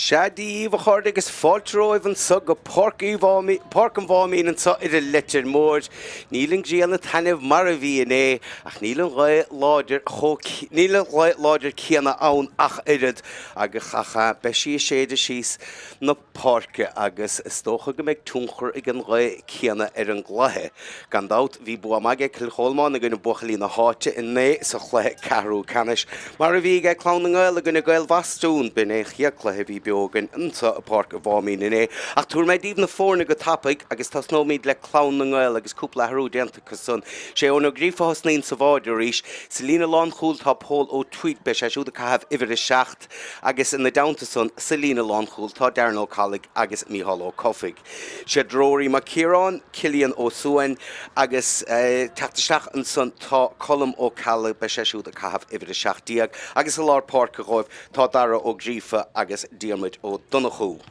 Sea Dia dhaoibh a chairde agus fáilte romhaibh anso go Páirc Uí Mháimín, Páirc an Mháimín anso ar an Leitir Móir. Níl an ghrian ag taitneamh mar a bhí inné ach níl an ghaoth láidir chomh, níl an ghaoth láidir céanna ann ach oiread agus ach beidh sí ag séideadh síos na páirce agus is dócha go mbeidh tionchar ag an ghaoth céanna ar an gcluiche. Gan dabht, bhí bua maith ag Cill Cholmáin i gcoinne buachaillí na háite inné sa chluiche ceathrú ceannais, mar a bhí ag Clann na nGael i gcoinne Gaeil Bhostún. B'in é an chéad cluiche a bhí beo againn anseo i bPáirc an Mháimín inné. Ach tabharfaidh mé daoibh na foirne go tapaidh agus tosnóimid le Clann na nGael agus cúpla athrú déanta acu san. Sé Eoin Ó Gríofa a thosnaíonn sa bháide arís. Sa líne lánchúil tá Pól Ó Tuite, beidh sé siúd ag caitheamh uimhir a 7. Agus ina dteannta san, sa líne lánchúil, tá Darren Ó Cadhlaigh agus Micheál Ó Cofaigh. Siad Rory Mac Ciaráin, Cillian Ó Suain agus teacht isteach ansan tá Colm Ó Ceallaigh, beidh sé siúd ag caitheamh uimhir 17, agus i lár páirce dhóibh tá Dara Ó Gríofa agus Diarmuid Ó Donnchú.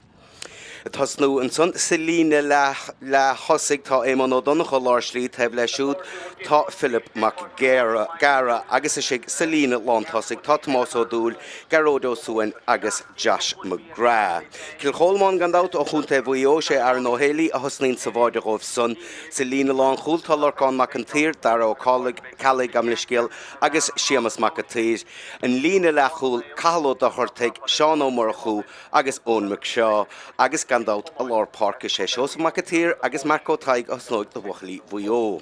Ag tosnú ansan sa líne leath-thosaigh tá Éamonn Ó Donnchadha lár slí, taobh leis siúd tá Philip Mac Geara agus istigh sa líne lántosaigh tá Tomás Ó Dúill, Gearóid Ó Suain agus Josh McGrath. Cill Cholmáin gan dabht ó Chontae Mhaigh Eo, sé Aaron Ó Héalaí a thosnaíonn sa bháide dhóibh san. Sa líne lánchúil tá Lorcán Mac an tSaoir, Dara Ó Ceallaigh, gabh mo leithscéal, agus Séamas Mac an tSaoir. An líne leathchúil, Cathal Ó Dochartaigh, Seán Ó Murchú, agus Eoin McShaw, agus gan dabht i lár páirce sé Seosamh Mac an tSaoir agus Marc Ó Tadhg a thosnóidh do bhuachaillí Mhaigh Eo.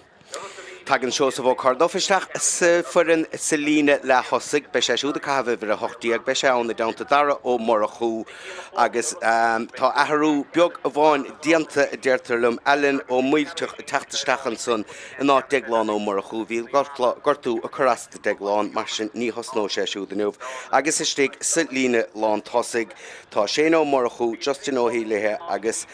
Tagann Seosamh Ó Corrduff isteach sa foireann sa líne leath-thosaigh. Beidh sé siúd ag caitheamh uimhir 18. Beidh sé ann i dteannta Dara Ó Murchú agus tá athrú beag amháin déanta, a deirtear liom, Alan Ó Maoilteach ag teacht isteach ansan in áit Deaglán Ó Murchú. Bhí gortú ag cur as do Deaglán, mar sin ní thosnóidh sé siúd inniu. Agus istigh sa líne lántosaigh tá Shane Ó Murchú, Justin Ó hÉalaithe agus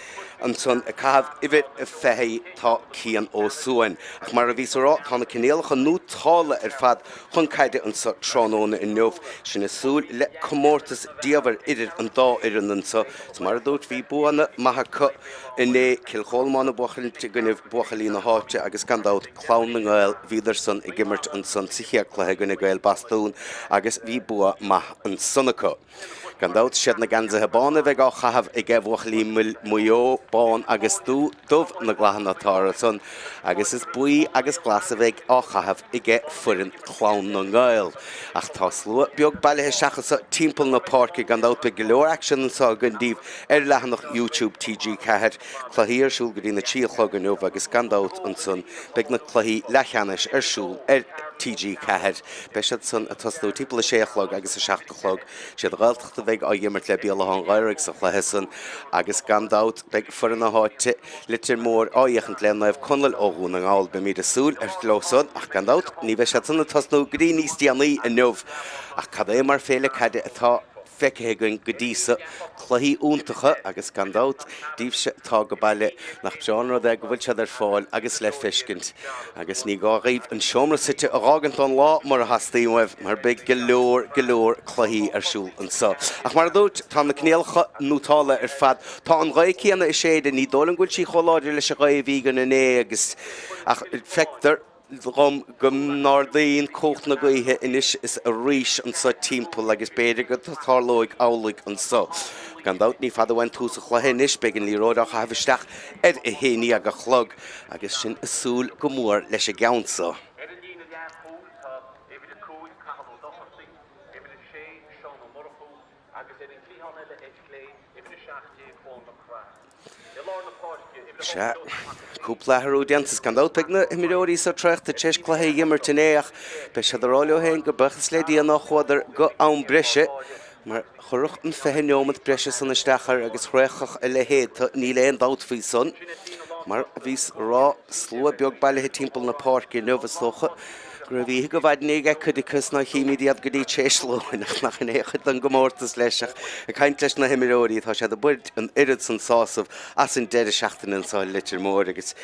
ansan ag caitheamh uimhir a 20 tá Cian Ó Suain. Ach mar a bhíos a rá, tá na coinníollacha nótálta ar fad chun caide anso tráthnóna inniu. Sinn ag súil le comórtas diamhair idir an dá fhoireann anso. Is mar a dúirt, bhí buanna maithe acu inné, Cill Cholmáin ag buachaint i gcoinnibh buachaillí na háite agus gan dabht Clann na nGael, bhíodar san ag imirt ansan sa chéad cluiche i gcoinne Gaeil Bastún agus bhí bua maith ansan acu. Gan dabht, siad na geansaithe bána a bheidh á chaitheamh aige bhuachaillí Mhaigh Eo, bán agus dubh na bláthanna atá orthu san, agus is buí agus glas a bheidh á chaitheamh aige foireann Clann na nGael. Ach tá slua beag bailithe isteach anso timpeall na páirce, gan dabht beidh go leor aicsean anso againn daoibh ar leathanach YouTube TG4. Cluichí ar siúl go dtí na 3 a chlog inniu agus gan dabht ansan beidh na cluichí leathcheannais ar siúl ar TG4. Beidh siad san ag tosnú timpeall a 6 a chlog agus a 7 a chlog. Siad an Ghaeltacht a bheidh á imirt le Béal Átha an Ghaorthaidh sa chluiche san agus gan dabht beidh foireann na háite, Leitir Móir, á fhéachaint le Naomh Conaill ó Dhún na nGall. Beimid ag súil leo san ach gan dabht ní bheidh siad san ag tosnú go dtí níos déanaí inniu. Ach cad é mar féile caide atá feicthe againn go dtí so. Cluichí iontacha agus gan dabht, daoibhse atá go baile, nach breá an rud é go bhfuil siad ar fáil agus le feiscint. Agus ní gá dhaoibh an seomra suite a dh'fhágaint don lá mura theastaíonn uaibh, mar beidh go leor, go leor cluichí ar siúl anso. Ach mar a dúirt, tá na coinníollacha nótálta ar fad. Tá an ghaoth céanna ag séideadh, ní dóigh liom go bhfuil sí chomh láidir leis an ghaoth a bhí againn inné agus, ach feictear, dhom go n-ardaíonn cumhacht na gaoithe anois is arís anso timpeall agus b'fhéidir go dtarlóidh amhlaidh anso. Gan dabht, ní fada uainn tús an chluiche anois, beidh an liathróid á chaitheamh isteach ar a haon dhéag a chlog agus sinn ag súil go mór leis an gceann so. Ar an líne leathchúil tá uimhir 5, Cathal Ó Dochartaigh, uimhir 6, Seán Ó Murchú, Agus ar an gcliathán eile ar chlé, uimhir 17, Eoin Mac Craith. I lár na páirce, uimhir 8, Sea, Joseph Mac an tSaoir. cúpla athrú déanta is gan dabht beidh na himreoirí so traochta tar éis cluiche a dh'imirt inné ach beidh siad ag rá leo féin gur buíochas le Dia nár chuadar go am breise mar chuirfeadh an 20 neomat breise san isteach air agus thraochfadh a leithéid tu, níl aon dabht faoi san. Mar a bhíos a rá, slua beag bailithe timpeall na páirce inniu is dócha. Go raibh oíche go mhaidin ag cuid acu is ná chímid iad go dtí tréis lóin ach nach in é chuid den gcomórtas leis ach ag caint leis na himreoirí tá siad ag baint an oiread san sásamh as an deireadh seachtaine anseo i Leitir Móir agus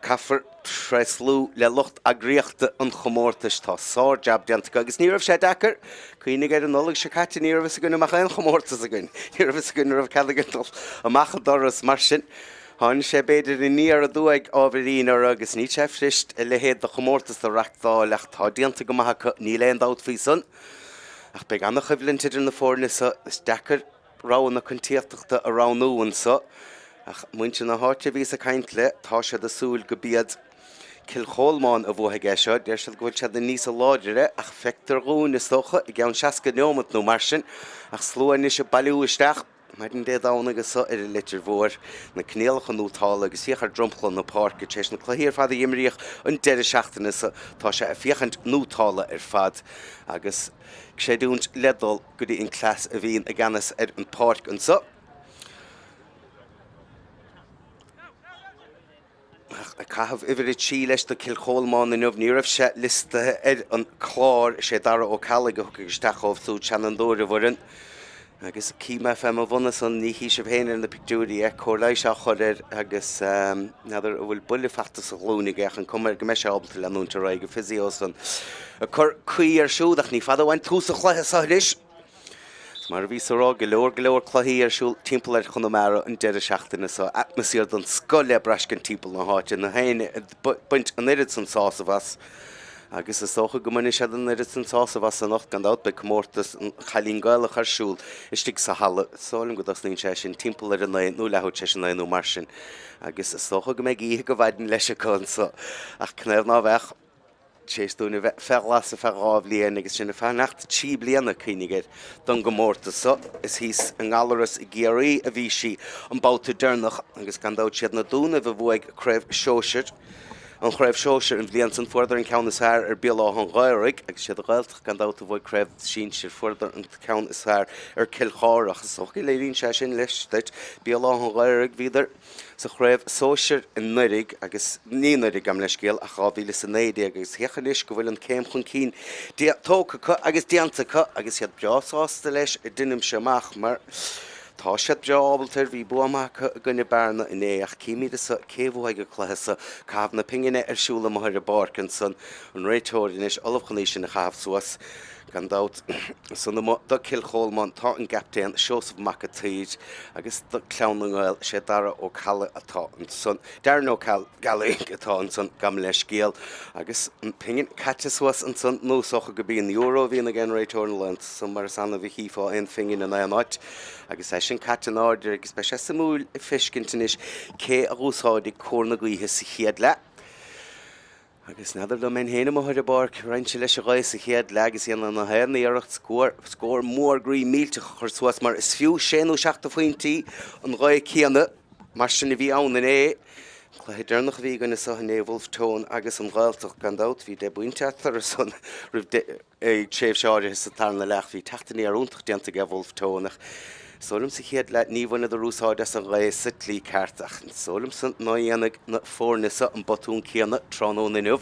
caithfear tréaslú le lucht eagraíochta an chomórtais tá sár-jab déanta acu agus ní raibh sé deacair cuimhnigh ar an Nollaig seo caite ní raibh fhios againn an mbeadh aon chomórtas againn ní raibh fhios againn an raibh cead againn dul amach an doras mar sin Tháinig sé b'fhéidir aniar aduaidh ábhairín orthu agus níl sé fuirist a leithéid de chomórtas a reachtáil ach tá déanta go maith acu, níl aon dabht faoi san. Ach beidh an-choimhlint idir na foirne so, is deacair. rogha na coitiantachta a roghnú anso, ach muintir na háite a bhíos ag caint le, tá siad ag súil go b'iad Cill Cholmáin a bhuafaidh é seo. Deir siad go bhfuil siad níosa láidre, ach feictear dhúinn, is dócha, i gceann 60 neomat nó mar sin. Ach slua anois ag bailiú isteach. Maidin Dé Domhnaigh anso ar an Leitir Mhóir, na coinníollacha nótálta agus féach ar dromchla na páirce tar éis na cluichí ar fad a imríodh an deireadh seachtaine so, tá sé ag féachaint nótálta ar fad agus creidiúint le dul go dtí an cleas a bhíonn i gceannas ar an pháirc anso. Ach ag caitheamh uimhir 3 leis do Cill Cholmáin inniu, ní raibh sé liostaithe ar an chlár. Is é Dara Ó Ceallaigh a thiocfaidh isteach dhóibh siúd, seanfhondúir an bhfoireann. Agus cím é fé mo bhun ansan, ní chí sibh féin ar na pictiúirí é, cóir leighis á chur air agus n'fheadar an bhfuil buille fachta sa ghlúin aige ach an cuma air go mbeidh sé ábalta leanúint ar aghaidh, an physio san ag cur caoi air siúd ach ní fada uainn tús an chluiche seo anois. Mar a bhíos a rá, go leor, go leor cluichí ar siúl timpeall ar Chonamara an deireadh seachtaine seo. Atmaisféar den scoth le braiscint timpeall na háite, na héinne ag baint an oiread san sásamh as. Agus is dócha go mbainfidh siad an oiread san sásamh as anocht, gan dabht. Beidh comórtas an Chailín Gaelach ar siúl istigh sa halla. Is dóigh liom go dtosnaíonn sé sin timpeall ar a naoi nó leathuair tar éis a naoi nó mar sin. Agus is dócha go mbeidh oíche go mhaidin leis acu anso. Ach cnaobh ná bheadh. Tar éis dúinn a bheith fé ghlas ar feadh 2 bhliain agus sinn ag fanacht 3 bliana, cuimhnigh air, don gcomórtas so. Is thíos i nGallaras i gCiarraí a bhí sí an babhta deireanach agus gan dabht siad na Dúnaibh a bhuaigh Craobh Shóisir, an Chraobh Shóisir an bhliain san. Fuaireadar an ceann is fearr ar Béal Átha an Ghaorthaidh agus siad an Ghaeltacht gan dabht a bhuaigh Craobh Sinsir. Fuaireadar an ceann is fearr ar Cill Chárthach. Is dócha go léiríonn sé sin leis duit. Béal Átha an Ghaorthaidh, bhíodar. sa chraobh sóisir anuraidh agus, ní anuraidh, gabh mo leithscéal, ach 2019 agus féach anois go bhfuil an céim chun cinn tógtha acu agus déanta acu agus iad breá sásta leis a deinimse amach mar tá siad breá ábalta air, bhí bua maith acu i gcoinne Bearna inné ach címid anso cé bhuafaidh an cluiche so, caitheamh na pingine ar siúl amuigh ar an bpáirc ansan, an réiteoir anois ullamh chun í sin a chaitheamh suas. Gan dabht, ansan amuigh do Cill Cholmáin tá an gcaptaen Seosamh Mac a tSaoir agus do Clann na nGael sé Dara Ó Ceallaigh atá ansan, Darren Ó Ceallaigh atá ansan, gabh mo leithscéal. Agus an phingin caite suas ansan nó is dócha go b'í an euro a bhíonn ag an réiteoir na laethanta so mar is annamh a chífeá aon phingin in aon áit agus é sin caite in airde agus beidh sé suimiúil a feiscint anois cé a dh'úsáidfidh cóir na gaoithe sa chéad leath. Agus n'fheadar dá mbeinn féin amuigh ar an bpáirc, raghainnse leis an ghaoth sa chéad leath agus dhéanfainn na haon iarracht scór, scór mór groí millteach a chur suas mar is fiú sé nó seacht de phointí an ghaoth céanna mar sin a bhí ann inné. An cluiche deireanach a bhí againn anso inné, Wolfe Tone agus an Ghaeltacht, gan dabht, bhí deich bpointe eatarthu san roimh ag tréimhse áirithe sa tarna leath. Bhí teacht aniar iontach déanta aige Wolfe Tone ach is dóigh liom sa chéad leath ní bhaineadar úsáid as an ghaoth sa tslí ceart ach is dóigh liomsa ná dhéanfaidh na foirne seo an botún céanna tráthnóna inniu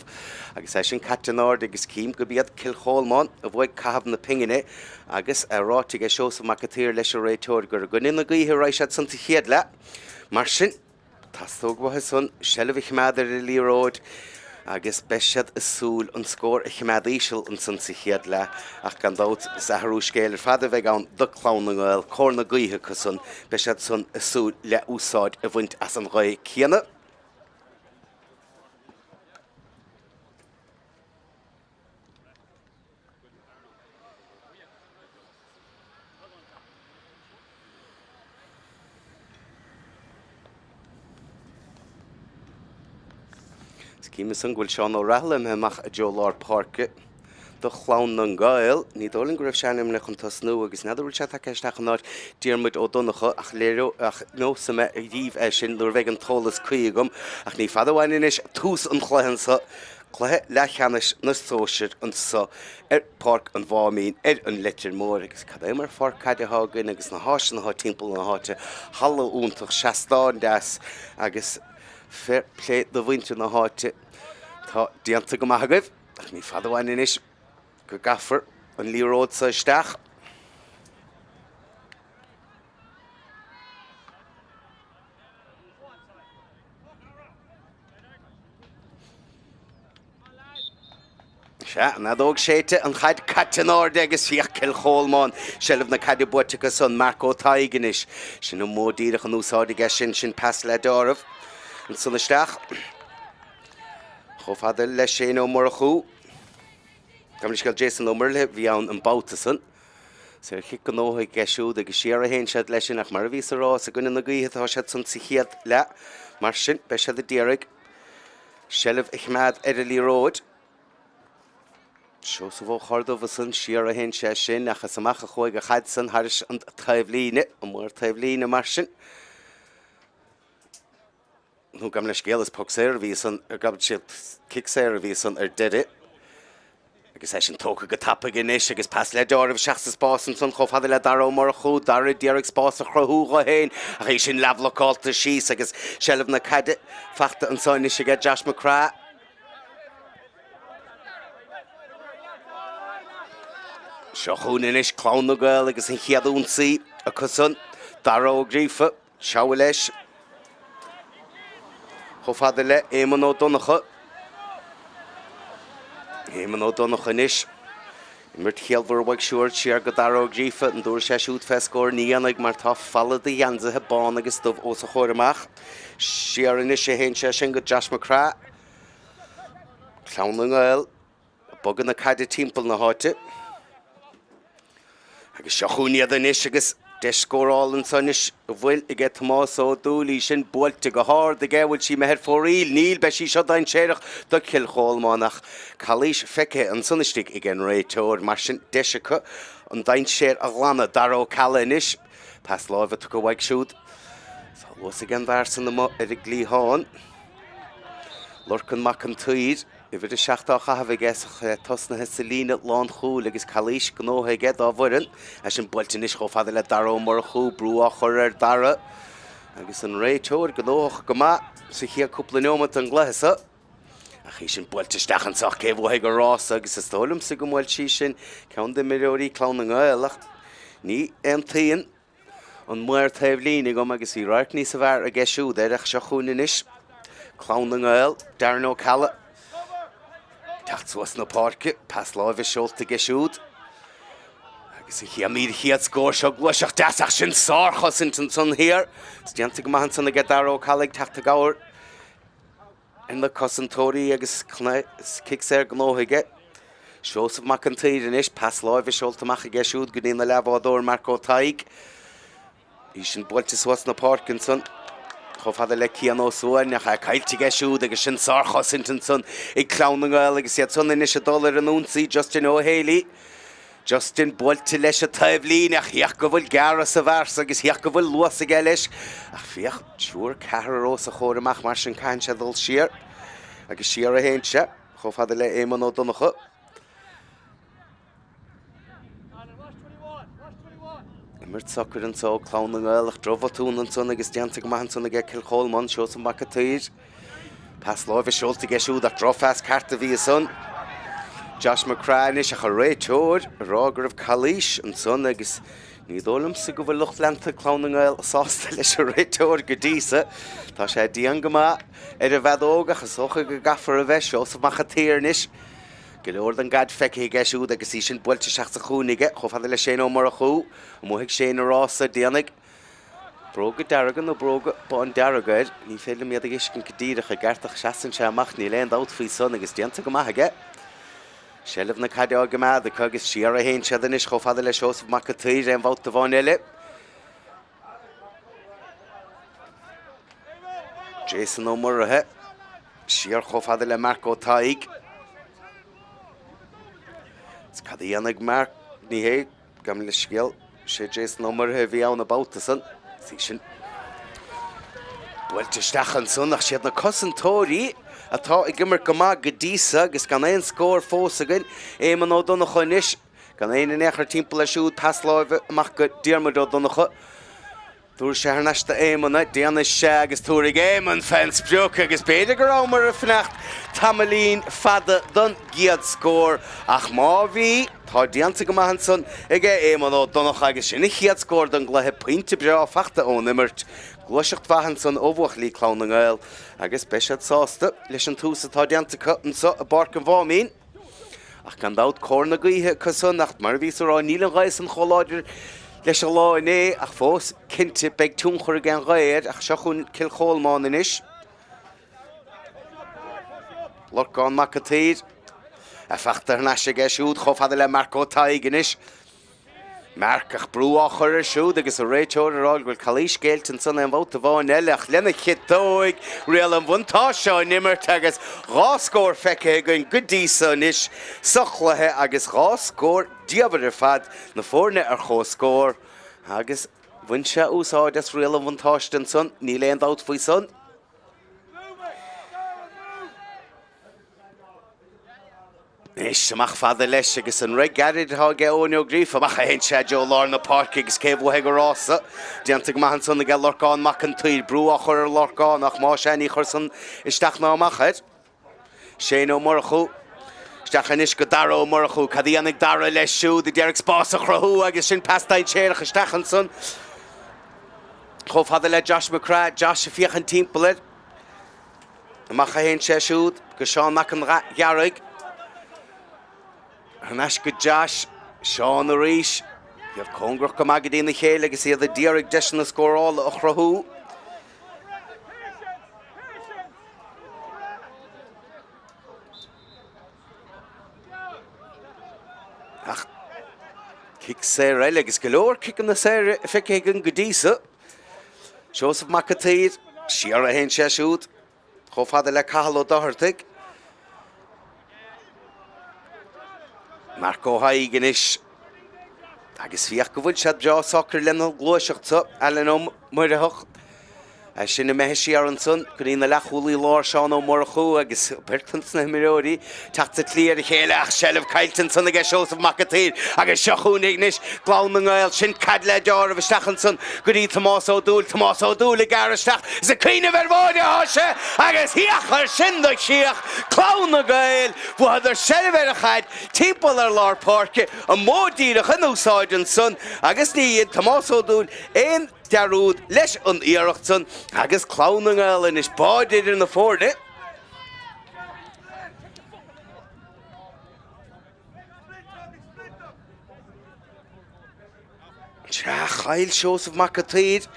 agus é sin caite in airde agus cím gurb iad Cill Cholmáin a bhuaigh caitheamh na pingine agus é ráite aige Seosamh Mac a tSaoir leis an réiteoir gur i gcoinne na gaoithe a raghaidh siad san sa chéad leath. Mar sin. Teastóidh uathu san seilbh a choimeád ar an liathróid agus beidh siad ag súil an scór a choimeád íseal ansan sa chéad leath ach gan dabht is athrú scéil ar fad a bheidh ann do Clann na nGael, cóir na gaoithe acu san, beidh siad san ag súil le úsáid a bhaint as an ghaoth céanna. Is cím ansan go bhfuil Seán Ó Rathaille imithe amach i dtreo lár páirce do Chlann na nGael. Ní dóigh liom go raibh sé ainmnithe chun tosnú agus n'fheadar bhfuil sé tagtha isteach in áit Diarmuid Ó Donnchadha ach léireoidh ach neosfaidh mé dhaoibh é sin nuair a bheidh an t-eolas cuí agam. Ach ní fada uainn anois tús an chluiche anso. Cluiche leathcheannais na sóisear anso ar Pháirc an Mháimín ar an Leitir Móir agus cad é mar pháirc caide atá againn agus na háiseanna atá timpeall na háite, halla iontach, seastán deas agus fair plé do mhuintir na háite. Tá déanta go maith agaibh ach ní fada uainn anois go gcaithfear an liathróid so isteach. Sea, an fheadóg séidte, an chaid caite in airde agus féach Cill Cholmáin, seilbh na caide buaite acu san, Marc Ó Tadhg anois. Sin an modh díreach in úsáid aige sin, sin pas le deáramh ansan isteach. Chomh fada le Shane Ó Murchú. Gabh mo leithscéal Jason Ó Muirthile, bhí ann an babhta san. Saorchic gnóthaithe aige siúd agus siar a théann siad leis sin ach mar a bhíos a rá, is i gcoinne na gaoithe atá siad san sa chéad leath. Mar sin, beidh siad a d'iarraidh seilbh a choimeád ar an liathróid. Seosamh Ó Corrdubh ansan, siar a théann sé sin ach is amach a chuaigh an chaid san thairis an taobhlíne, an maor taobhlíne mar sin. Nó gabh mo leithscéal, is poc saor a bhí ansan, gabh siad, cic saor a bhí ansan ar deireadh. Agus é sin tógtha go tapaidh anois agus pas le deáramh isteach sa spás ansan chomh fada le Dara Ó Murchú. Dara d'iarraidh spás a chruthú dho fhéin ach í sin leathbhlocálta síos agus seilbh na caide fachta anso anois aige Josh McCraith. Seo chugainn anois Clann na nGael agus an chéad ionsaí acusan. Dara Ó Gríofa. Seo leis chomh fada le Éamonn Ó Donnchadha. Éamonn Ó Donnchadha anois. Imirt chiallmhar uaidh siúd siar go Dara Ó Gríofa. An dtabharfaidh sé siúd fé scór? Ní dhéanfaidh mar tá falla de gheansaithe bán agus dubh os a chomhair amach. Siar anois a théann sé sin go Josh McCraith. Clann na nGael. Bogadh na caide timpeall na háite. Agus seo chugainn iad anois agus deis scórála anso anois a bhfuil aige Tomás Ó Dúill, í sin buailte go hard aige, bhfuil sí imithe ar fóraoil? Níl, beidh sí seo dainséarach do Chill Cholmáin ach calaois feicthe ansan istigh ag an réiteoir. Mar sin deis acu an dainséar a ghlanadh. Dara Ó Ceallaigh anois. Pas láimhe tugtha uaidh siúd. Tá luas ag an bhfear san amuigh ar an gcliathán. Lorcan Mac an tSaoir. Uimhir 7 á chaitheamh aige is é tosnaithe sa líne lánchúil agus calaois gnóthaithe aige dá bhfoireann. É sin buailte anois chomh fada le Dara Ó Murchú, brú á chur ar Dara agus an réiteoir gnóthach go maith sa chéad cúpla neomat den gcluiche seo. Ach í sin buailte isteach anso cé bhuafaidh an rása agus is dóigh liomsa go mbuail sí sin ceann d'imreoirí Clann na nGael ach ní aontaíonn an maor taobh líne agam agus bhí radharc níosa bhfearr aige siúd air ach seo chugainn anois Clann na nGael, Darren Ó Ceallaigh teacht suas na páirce, pas láimhe seolta aige siúd agus an chéad mír chéad scór seo gluaiseacht deas ach sin sárchosaint ansan thiar. Is déanta go maith ansan aige Dara Ó Ceallaigh teacht i gcabhair ar na cosantóirí agus cic saor gnóthaithe aige. Seosamh Mac an tSaoir anois, pas láimhe seolta amach aige siúd go dtí na leathbhádóir Marc Ó Tadhg. Í sin buailte suas na páirce ansan chomh fada le Cian Ó Suain ach é caillte aige siúd agus sin sárchosaint ansan ag Clann na nGael agus iad san anois ag dul ar an ionsaí Justin Ó Héalaí. Justin buailte leis an taobhlíne ach féach go bhfuil gearradh sa bhfear so agus féach go bhfuil luas aige leis. Ach féach, triúr, ceathrar os a chomhair amach mar sin caitheann sé dul siar agus siar a théann sé chomh fada le Éamonn Ó Donnchadha. Imirt socair anso ag Clann na nGael ach drochbhotún ansan agus déanta go maith ansan aige Cill Cholmáin, Seosamh Mac an tSaoir. Pas láimhe seolta aige siúd ach drochphas ceart a bhí ansan. Josh McCraith anois ach an réiteoir ag rá go raibh calaois ansan agus ní dóigh liomsa go bhfuil lucht leanta Clann na nGael sásta leis an réiteoir go dtí so. Tá sé dian go maith ar an bhfeadóg ach is dócha go gcaithfear a bheith. Seosamh Mac an tSaoir anois. Go leor den gcaid feicthe aige siúd agus í sin buailte isteach sa chúinne aige chomh fada le Shane Ó Murchú. Amuigh ag Shane an rása déanaigh. Bróga dearga nó bróga bándearga air, ní féidir liom iad a fheiscint go díreach i gceart ach seasann sé amach, níl aon dabht faoi san agus déanta go maith aige. Seilbh na caide á gcoimeád acu agus siar a théann siad anois chomh fada le Seosamh Mac an tSaoir aon bhabhta amháin eile. Jason Ó Muirithe siar chomh fada le Marc Ó Tadhg. Is cad a dhéanfaidh Marc? Ní hé. Gabh mo leithscéal, sé Jason Ó Muirithe a bhí ann an babhta san. Is í sin buailte isteach ansan ach siad na cosantóirí atá ag imirt go maith go dtí so agus gan aon scór fós againn. Éamonn Ó Donnchadha anois, gan éinne in aon chor timpeall air siúd, pas láimhe amach go Diarmuid Ó Donnchadha. Tabharfaidh sé thar n-ais do Éamonn é, déanfaidh sé agus tabharfaidh Éamonn fén sprioc agus b'fhéidir go rabhamar ag fanacht tamaillín fada don gcéad scór ach má bhí, tá déanta go maith ansan aige Éamonn Ó Donnchadha agus sin a chéad scór don gcluiche, pointe breá fachta ón imirt, gluaiseacht mhaith ansan ó bhuachaillí Clann na nGael agus beidh siad sásta leis an tús atá déanta acu anso i bPáirc an Mháimín. Ach gan dabht, cóir na gaoithe acu san, ach mar a bhíos a rá, níl an ghaoth san chomh láidir leis an lá inné, ach fós, cinnte, beidh tionchar ag an ghaoth air. Ach seo chugainn Cill Cholmáin anois. Lorcán Mac an tSaoir, é fachta thar n-ais aige siúd chomh fada le Marc Ó Tadhg anois. Marc ach brú á chur air siúd agus an réiteoir ag rá go bhfuil calaois géillte ansan aon bhabhta amháin eile ach lena chiotóig, riail an bhuntáiste á n-imirt agus 2 scór feicthe againn go dtí so anois sa chluiche agus 2 scór diamhair ar fad, na foirne ar comhscór agus bhain sé úsáid as riail an bhuntáiste ansan, níl aon dabht faoi san. Anois, amach fada leis agus an rith gairid atá aige Eoin Ó Gríofa. Amach a théann sé i dtreo lár na páirce agus cé bhuafaidh an rása? Déanta go maith ansan aige Lorcán Mac an tSaoir. Brú á chur ar Lorcán ach más ea ní chuir san isteach ná amach air. Shane Ó Murchú. Isteach anois go Dara Ó Murchú. Cad a dhéanfaidh Dara leis siúd a d'iarraidh spás a chruthú agus sin pas dainséarach isteach ansan chomh fada le Josh McCraith. Josh ag féachaint timpeall air. Amach a théann sé siúd go Seán Mac an Ghearraigh. Thar n-ais go Josh. Seán arís. Iad cóngarach go maith go dtína chéile agus iad a d'iarraidh deiseanna scórála a chruthú. Ach cic saor eile agus go leor ciceanna saora feicthe againn go dtí so. Seosamh Mac an tSaoir, siar a théann sé siúd, chomh fada le Cathal Ó Dochartaigh. Marc Ó hAigh anois. Agus féach go bhfuil siad breá socair lena gluaiseacht so, Alan Ó Muircheartaigh. É sin imithe siar ansan go dtí na leathchúlaí láir Seán Ó Murchú agus beirt ins na himreoirí teacht sa tslí ar a chéile ach seilbh caillte ansan aige Seosamh Mac an tSaoir agus seo chugainn anois Clann na nGael sin caid le deáramh isteach ansan go dtí Tomás Ó Dúill Tomás Ó Dúill ag gearradh isteach is ag cuimhneamh ar bháide atá sé agus féach air sin do chríoch Clann na nGael bhuadar seilbh ar an chaid timpeall ar lár páirce an modh díreach in úsáid ansan agus ní dhein Tomás Ó Dúill aon dearúd leis an iarracht san agus Clann na nGael anois báide idir na foirne. Sea, chaill Seosamh Mac an tSaoir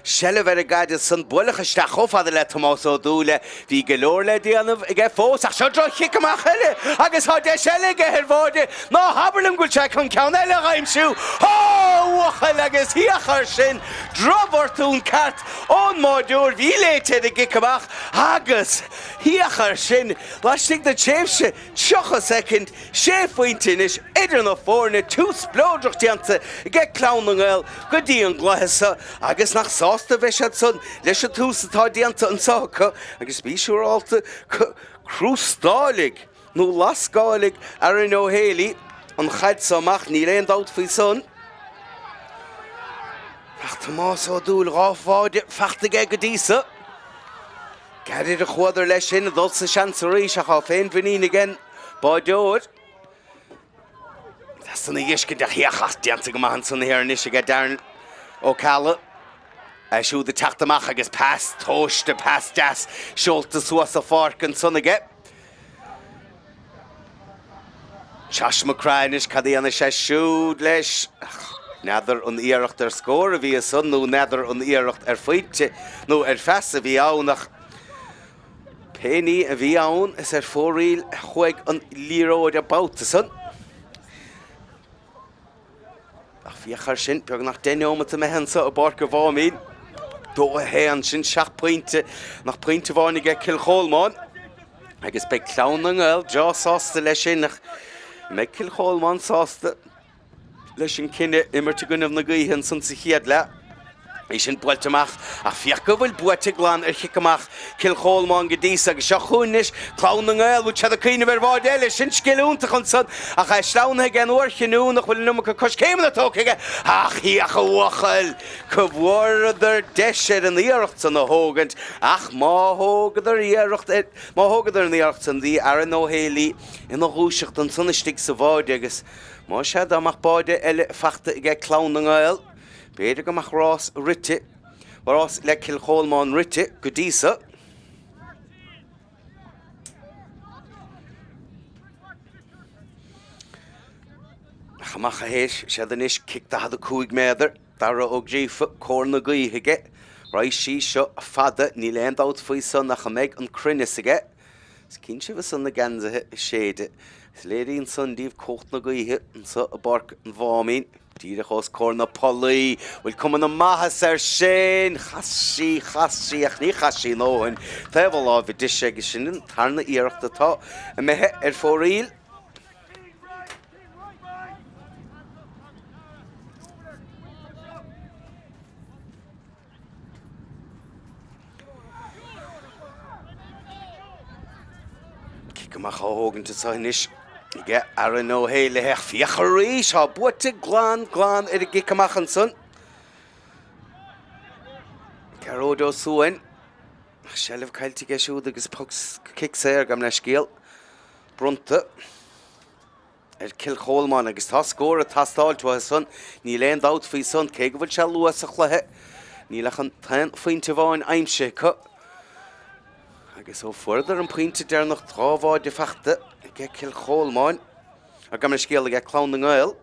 seilbh ar an gcaid ansan, buaileadh isteach chomh fada le Tomás Ó Dúill. Bhí go leor le déanamh aige fós ach seo droch-chic amach eile agus tá deis eile aige ar bháide. Ná habair liom go bhfuil sé chun ceann eile a aimsiú! Á, a bhuachaill agus féach air sin! Drochbhotún ceart ón mbáideoir, bhí léite ar an gcic amach agus féach air sin! Laistigh de tréimhse 30 soicind, sé phointe anois idir na foirne, tús spleodrach déanta aige Clann na nGael go dtí an gcluiche seo agus nach sásta a bheidh siad san leis an tús atá déanta anseo acu agus bí siúrálta go gcrústálfaidh nó lascálfaidh Aaron O'Haley an chaid seo amach, níl aon dabht faoi san. Ach Tomás Ó Dúill, 2 bháide fachta aige go dtí seo. Gairid a chuadar leis sin, ag dul sa seans arís ach tá féinmhuinín ag an báideoir. San a dheisceart ach féach ach déanta go maith ansan thiar anois aige Darren Ó Ceallaigh. É siúd ag teacht amach agus pas tomhaiste, pas deas seolta suas an pháirc ansan aige. Josh McCraith anois, cad a dhéanfaidh sé siúd leis? N'fheadar an iarracht ar scór a bhí ansan nó n'fheadar an iarracht ar phointe nó ar phas a bhí ann ach pé ní a bhí ann is ar fóraoil a chuaigh an liathróid an babhta san. Ach féach air sin, beagnach 10 neomat imithe anseo i bPáirc an Mháimín. 2-1, sin 7 pointe, nach pointe amháin aige Cill Cholmáin. Agus beidh Clann na nGael breá sásta leis sin, ach an mbeidh Cill Cholmáin sásta leis an cinneadh imirt i gcoinnibh na gaoithe ansan sa chéad leath? É sin buailte amach ach féach go bhfuil buaite glan ar chic amach Cill Cholmáin go dtí so agus seo chugainn anois Clann na nGael, bhfuil siad ag cuimhneamh ar bháide eile, sin scil iontach ansan ach é sleamhnaithe aige an uair chinniúnach, bhfuil an iomarca coiscéimeanna tógtha aige ach féach a bhuachaill go bhfuaireadar deis ar an iarracht san a thógaint ach má thógadar iarracht ar, má thógadar an iarracht san bhí Aaron O'Haley ina dhúiseacht ansan istigh sa bháide agus más ea dá mbeadh báide eile fachta aige Clann na nGael. B'fhéidir go mbeadh rás rite, rás le Cill Cholmáin rite go dtí so. Ach amach a théis siad anois, cic 45 méadar, Dara Ó Gríofa, cóir na gaoithe aige. Raghaidh sí seo fada, níl aon dabht faoi san ach an mbeidh an cruinneas aige. Is cinnte bheith san na geansaithe ag séideadh. Is léiríonn san díobh cumhacht na gaoithe anseo i bPáirc an Mháimín. Díreach os comhair na pollaí. Bhfuil cuma na maitheasa air sin? Chas sí, chas sí, ach ní chas sí a ndóthain. Taobh a láimhe deise agus sin an tarna iarracht atá imithe ar fóraoil. Cic amach á thógaint anseo anois aige Aaron Ó hÉalaithe ach féach arís, tá buaite glan glan ar an gcic amach ansan. Gearóid Ó Suain, seilbh caillte aige siúd agus poc cic saor gabh mo leithscéal bronnta. ar Cill Cholmáin agus tá scór ag teastáilt uathu san, níl aon dabht faoi san, cé go bhfuil sé luath sa chluiche, níl ach an t-aon phointe amháin aimsithe acu agus ó fuaireadar an pointe deireanach 2 bháide fachta aige Cill Cholmáin, gabh mo leithscéal aige Clann na nGael.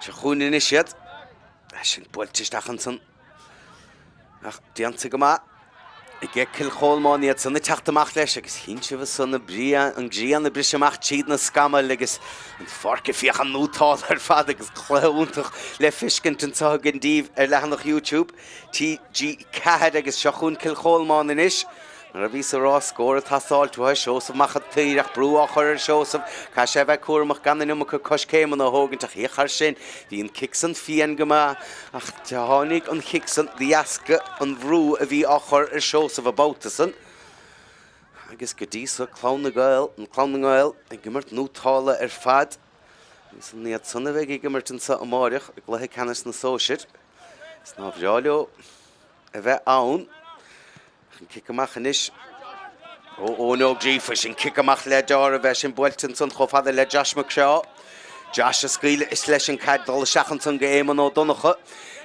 Seo chugainn anois iad. É sin buailte isteach ansan. Ach déanta go maith aige Cill Cholmáin iad san ag teacht amach leis agus chím sibh ansan an ghrian ag briseadh amach tríd na scamaill agus an pháirc ag fiach an nótáil ar fad agus cluiche iontach le feiscint anseo againn daoibh ar leathanach YouTube TG4 agus seo chugainn Cill Cholmáin anois. Mar a bhíos a rá, scór ag teastáilt uathu, Seosamh Mac an tSaoir ach brú á chur ar Sheosamh. Caithfidh sé a bheith cúramach gan an iomarca coiscéimeanna a thógaint ach féach air sin, bhí an cic san fiáin go maith ach tháinig an chic san de dheasca an bhrú a bhí á chur ar Sheosamh an babhta san. Agus go dtí so Clann na Gael, Clann na nGael ag imirt nótála ar fad agus an iad san a bheidh ag imirt anseo amáireach i gcluiche ceannais na sóisir. Is nár bhreá leo a bheith ann. An cic amach anois ó Eoin Ó Gríofa. Sin cic amach le deáramh é sin buailte ansan chomh fada le Josh McShaw. Josh ag scaoileadh is leis an caid dul isteach ansan go Éamonn Ó Donncha.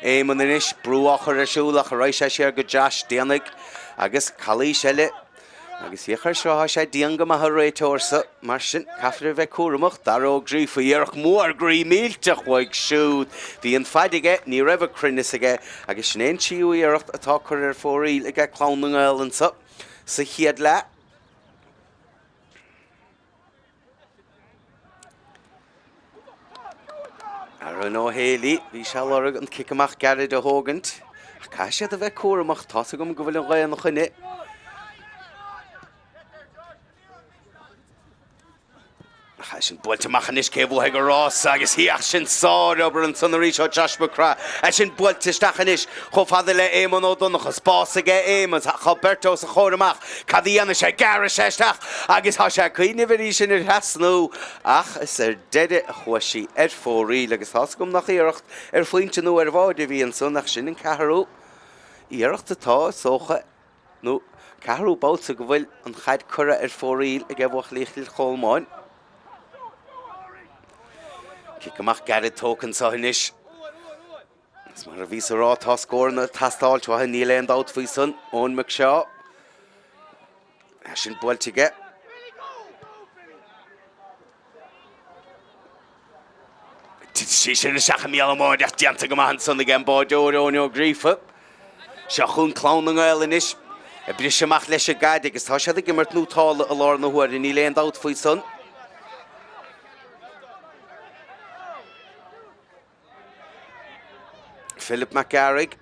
Éamonn anois, brú á chur ar siúl ach raghaidh sé siar go Josh. Déanfaidh agus calaois eile. Agus féach air seo, tá sé dian go maith an réiteoir so, mar sin caithfear a bheith cúramach. Dara Ó Gríofa, iarracht mhór groí millteach uaidh siúd. Bhí an faid aige, ní raibh an cruinneas aige agus sin é an tríú iarracht atá curtha ar fóraoil aige Clann na nGael anso sa chéad leath. Aaron Ó Héalaí, bhí sé ag lorg an cic amach gairid a thógaint, ach caithfidh siad a bheith cúramach, tá's agam go bhfuil an ghaoth ina choinne. Ach é sin buailte amach anois, cé bhuafaidh an rás agus féach sin sárobair ansan arís ó Josh McCraith. É sin buailte isteach anois chomh fada le Éamonn Ó Donncha. Spás aige Éamonn, tá beirt os a chomhair amach. Cad a dhéanfaidh sé? Gearrfaidh sé isteach agus tá sé ag cuimhneamh arís sin ar thrasnú ach is ar deireadh a chuaigh sí ar fóraoil agus tá's agam nach iarracht ar phointe nó ar bháide a bhí ansan ach sin an ceathrú iarracht atá, is dócha, nó ceathrú babhta go bhfuil an chaid curtha ar fóraoil ag buachaillí Chill Cholmáin. Cic amach gairid tógtha anseo anois. Is mar a bhíos a rá, tá scóranna ag teastáilt uathu, níl aon dabht faoi san. Eoin McShaw. É sin buailte aige. Titfidh sí sin isteach i mbéal an bháide ach déanta go maith ansan ag an báideoir Eoin Ó Gríofa. Seo chugainn Clann na nGael anois ag briseadh amach leis an gcaid agus tá siad ag imirt nótála i láthair na huaire, níl aon dabht faoi san. Philip Mac Fhearraigh,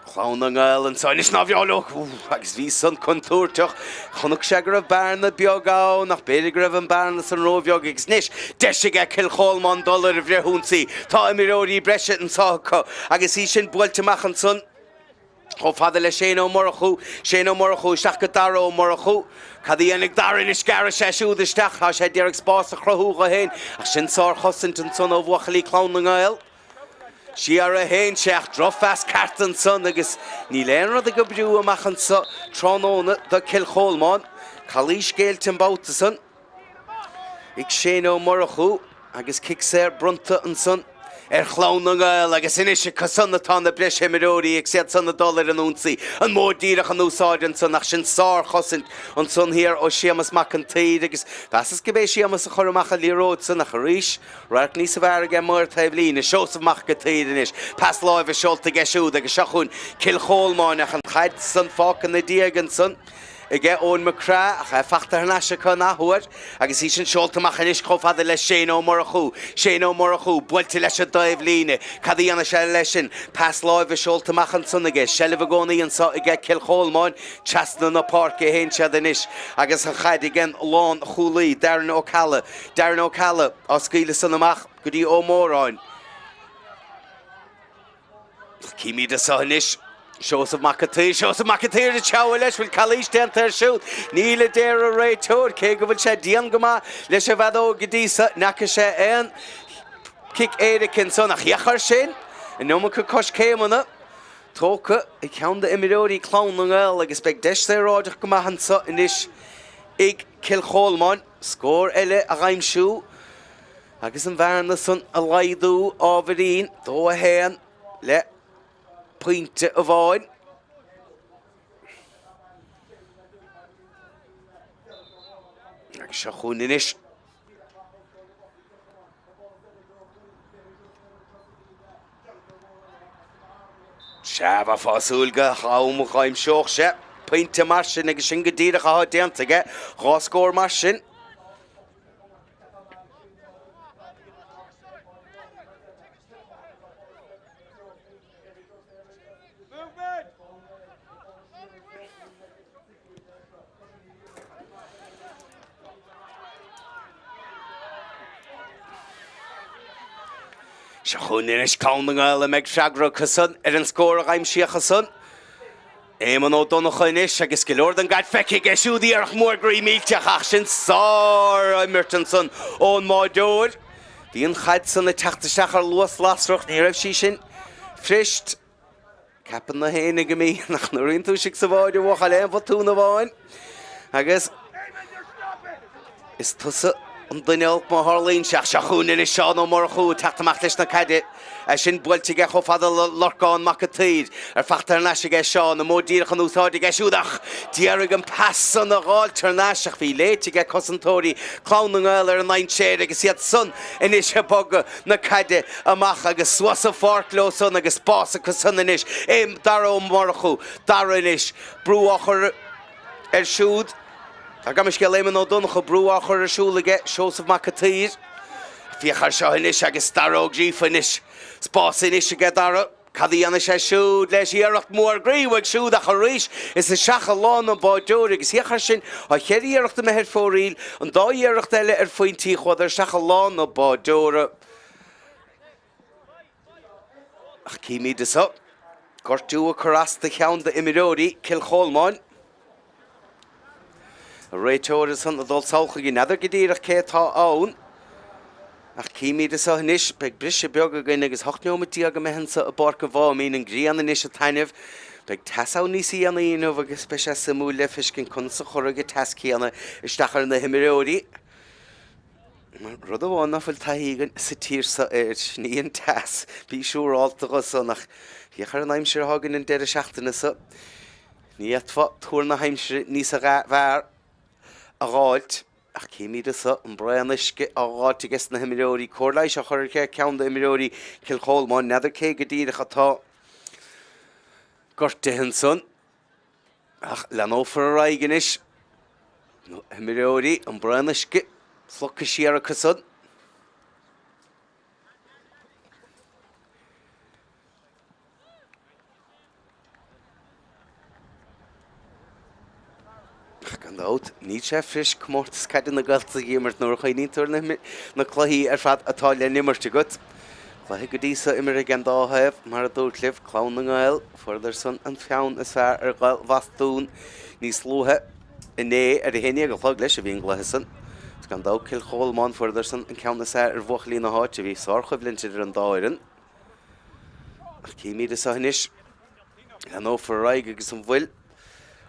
Clann na nGael anseo anois ná bhreá leo agus bhí san contúirteach. Chonaic sé go raibh bearna beag ann ach b'fhéidir go raibh an bearna san róbheag agus anois deis aige Cill Cholmáin dul ar an bhfrithionsaí. Tá imreoirí breise anseo acu agus í sin buailte amach ansan. Chomh fada le Shane Ó Murchú, Shane Ó Murchú isteach go Dara Ó Murchú. Cad a dhéanfaidh Dara anois? Gearrfaidh sé siúd isteach. Tá sé ag iarraidh spás a chruthú dho fhéin ach sin sárchosaint ansan ó bhuachaillí Clann na nGael. Siar a théann sé ach drochphas ceart ansan agus níl aon rud ag oibriú amach anso tráthnóna do Cill Cholmáin. Calaois géillte an babhta san ag Shane Ó Murchú agus cic saor bronnta ansan. ar Chlann na nGael agus anois acu san atá na breis-imreoirí agus iad san ag dul ar an ionsaí. An modh díreach in úsáid ansan ach sin sár-chosaint ansan thiar ó Séamus Mac an tSaoir agus mheasas go b'é Séamus a chuir amach an liathróid san ach arís radharc níosa bhfearr aige maor taobh líne. Seosamh Mac an tSaoir anois. Pas láimhe seolta aige siúd agus seo chugainn Cill Cholmáin ach an chaid san fágtha ina diaidh ansan. aige Eoin McCraith ach é fachta thar n-ais acu an athuair agus í sin seolta amach anois chomh fada le Shane Ó Murchú. Shane Ó Murchú buailte leis an dtaobh líne. Cad a dhéanfaidh sé leis sin? Pas láimhe seolta amach ansan aige. Seilbh i gcónaí anso aige Cill Cholmáin. Trasna na páirce a théann siad anois agus an chaid ag an lánchúlaí Darren Ó Ceallaigh. Darren Ó Ceallaigh á scaoileadh san amach go dtí Ó Móráin. Címid anso anois. Seosamh Mac an tSaoir, Seosamh Mac an tSaoir ag treabhadh leis, bhfuil calaois déanta air siúd? Níl a deir an réiteoir, cé go bhfuil sé dian go maith leis an bhfeadóg go dtí so, n'fheaca sé aon chic éirice ansan ach féach air sin, an iomarca coiscéimeanna tógtha ag ceann d'imreoirí Clann na nGael agus beidh deis saoráideach go maith anso anois ag Cill Cholmáin scór eile a dh'aimsiú. Agus an bhearna san a laghdú ábhairín, 2, 1 le pointe amháin. Agus seo chugainn anois. Sea, bheifeá ag súil go n-aimseodh sé pointe mar sin agus sin go díreach atá déanta aige. 2 scór mar sin. Seo chugainn anois Clann na nGael an mbeidh freagra acu san ar an scór a d'aimsíodh ansan. Éamonn Ó Donnchadha anois agus go leor den gcaid feicthe aige siúd iarracht mhór groí millteach ach sin sár-imirt ansan ón mbáireoir. Bhí an chaid san ag teacht isteach ar luas lasrach, ní raibh sí sin fuirist. Ceapann na héinne go mbíonn ach nuair a bhíonn tú istigh sa bháide a bhuachaill aon bhotún amháin agus Is tusa an duine olc má tharlaíonn sé. Ach seo chugainn anois Seán Ó Murchú ag teacht amach leis na caide. É sin buailte aige chomh fada le Lorcán Mac an tSaoir. Ar fachta thar n-ais aige Seán, an modh díreach in úsáid aige siúd ach d'iarraidh an pas san a dh'fháilt thar n-ais ach bhí léite aige cosantóirí Clann na nGael ar an ndainséar agus iad san anois ag bogadh na caide amach agus suas an pháirc leo san agus spás acu san anois. É Dara Ó Murchú. Dara anois. Brú á chur air siúd. Tá gabh mo leithscéal Éamonn Ó Donnchadha, brú á chur ar siúl aige Seosamh Mac an tSaoir. Féach air seo anois agus Dara Ó Gríofa anois. Spás anois aige Dara. Cad a dhéanfaidh sé siúd leis? Iarracht mhór groí uaidh siúd ach arís is isteach i lámha an bháireora agus féach air sin, tá cheithre iarracht imithe ar fóraoil, an dá iarracht eile ar phointí, chuadar isteach i lámha an bháireora. Ach címid anso. Gortú ag cur as do cheann d'imreoirí Cill Cholmáin. An réiteoir ansan ag dul sall chuige. N'fheadar go díreach cé atá ann. Ach címid anso anois. Beidh briseadh beag againn agus 18 neomat imithe anso i bPáirc an Mháimín. An ghrian anois ag taitneamh. Beidh teas ann níos dhéanaí inniu agus beidh sé suimiúil le feiscint conas a chuirfidh an teas céanna isteach ar na himreoirí. Rud amháin ná fuil taithí againn sa tír seo air, sin í an teas. Bí siúrálta dho san, ach féach ar an aimsir atá againn an deireadh seachtaine seo. Ní fhéadfá tuar na haimsire níosa bhfearr a dh'fháilt. Ach címid anso an braon uisce á dh'fháilt aige sna himreoirí. Cóir leighis á chur ar cheann d'imreoirí Chill Cholmáin. N'fheadar cé go díreach atá gortaithe ansan. Ach leanófar ar aghaidh anois. Na himreoirí, an braon uisce slogtha siar acu san. Ach gan dabht, níl sé fuirist comórtas caide na Gaeltachta a imirt nuair a chuimhníonn tú ar na cluichí ar fad atá le n-imirt agat. Cluiche go dtí so imeartha ag an dá thaobh, mar a dúirt libh, Clann na nGael, fuaireadar san an ceann is fearr ar Ghaeil Bhostún níos luaithe inné, ar a haon déag a chlog leis a bhí an gcluiche san. Is gan dabht Cill Cholmáin, fuaireadar san an ceann is fearr ar bhuachaillí na háite, bhí sárchoimhlint idir an dá fhoireann. Ach címid anso anois, leanófar ar aghaidh agus an bhfuil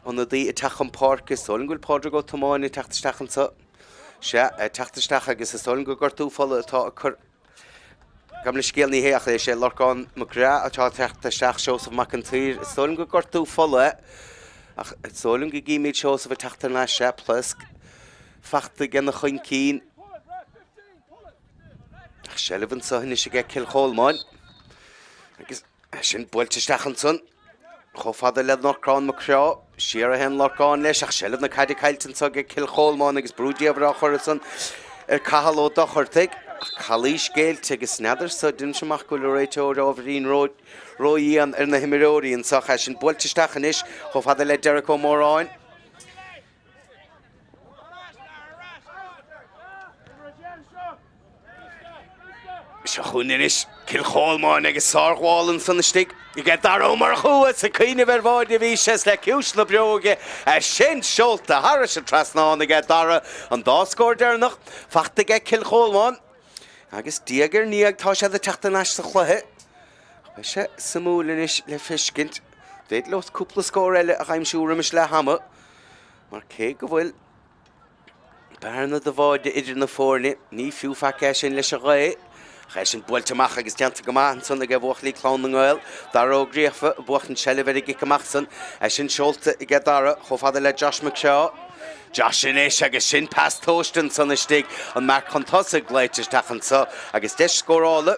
ionadaí ag teacht chun páirce, is dóigh liom go bhfuil Pádraig Ó Tiomáin ag teacht isteach anso. Sea, ag teacht isteach agus is dóigh liom gur gortú fola atá ag cur. Gabh mo leithscéal, ní hé ach is é Lorcán Mac Craith atá ag teacht isteach, Seosamh Mac an tSaoir. Is dóigh liom gur gortú fola é ach is dóigh liom go gcímid Seosamh ag teacht thar n-ais, sea, pléasc fachta aige ina choincín. Ach seilbh anseo anois aige Cill Cholmáin agus é sin buailte isteach ansan chomh fada le Lorcán Mac Craith. Siar a théann Lorcán leis ach seilbh na caide caillte anseo aige Cill Cholmáin agus brú diamhair á chur ansan ar Cathal Ó Dochartaigh. Ach calaois géillte agus n'fheadarsa, deinimse amach go bhfuil an réiteoir ábhairín ródhian ar na himreoirí anseo. É sin buailte isteach anois chomh fada le Derek Ó Móráin. Seo chugainn anois Cill Cholmáin agus sárghabháil ansan istigh aige Dara Ó Murchú is ag cuimhneamh ar bháide a bhí sé is le ciumhais na bróige é sin seolta thairis an trasnán aige Dara an dá scór deireanach fachta aige Cill Cholmáin agus diaidh ar ndiaidh tá siad ag teacht thar n-ais sa chluiche. Beidh sé suimiúil anois le feiscint an féidir leo cúpla scór eile a aimsiú roimis leath ama mar cé go bhfuil bearna de bháide idir na foirne, ní fiú faic é sin leis an ghaoth. Ach é sin buailte amach agus déanta go maith ansan aige bhuachaillí Clann na nGael, Dara Ó Gríofa ag buachaint seilbh ar an gcic amach san. É sin seolta aige Dara chomh fada le Josh McShaw. Josh anois agus sin pas tomhaiste ansan istigh, an marc chun tosaigh glaoite isteach anso agus deis scórála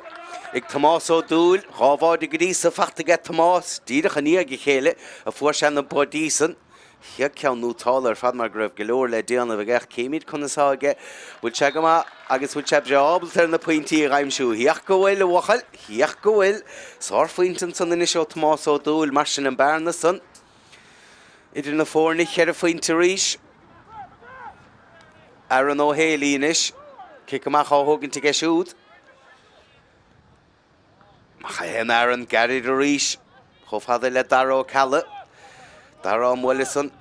ag Tomás Ó Dúill, 2 bháide go dtí so fachta aige Tomás díreach i ndiaidh a chéile a fuair sé na báidí san. Chéad ceann nótálta ar fad mar go raibh go leor le déanamh aige ach címid conas atá aige. Bhfuil sé go maith agus bhfuil sé breá ábalta ar na pointí a aimsiú? Féach go bhfuil, a bhuachaill, féach go bhfuil. Sárphointe ansan anois ó Tomás Ó Dúill, mar sin an bearna san idir na foirne, cheithre phointe arís. Aaron Ó Héalaí anois, cic amach á thógaint aige siúd. Amach a théann Aaron gairid arís chomh fada le Dara Ó Ceallaigh. Dara á mbualadh san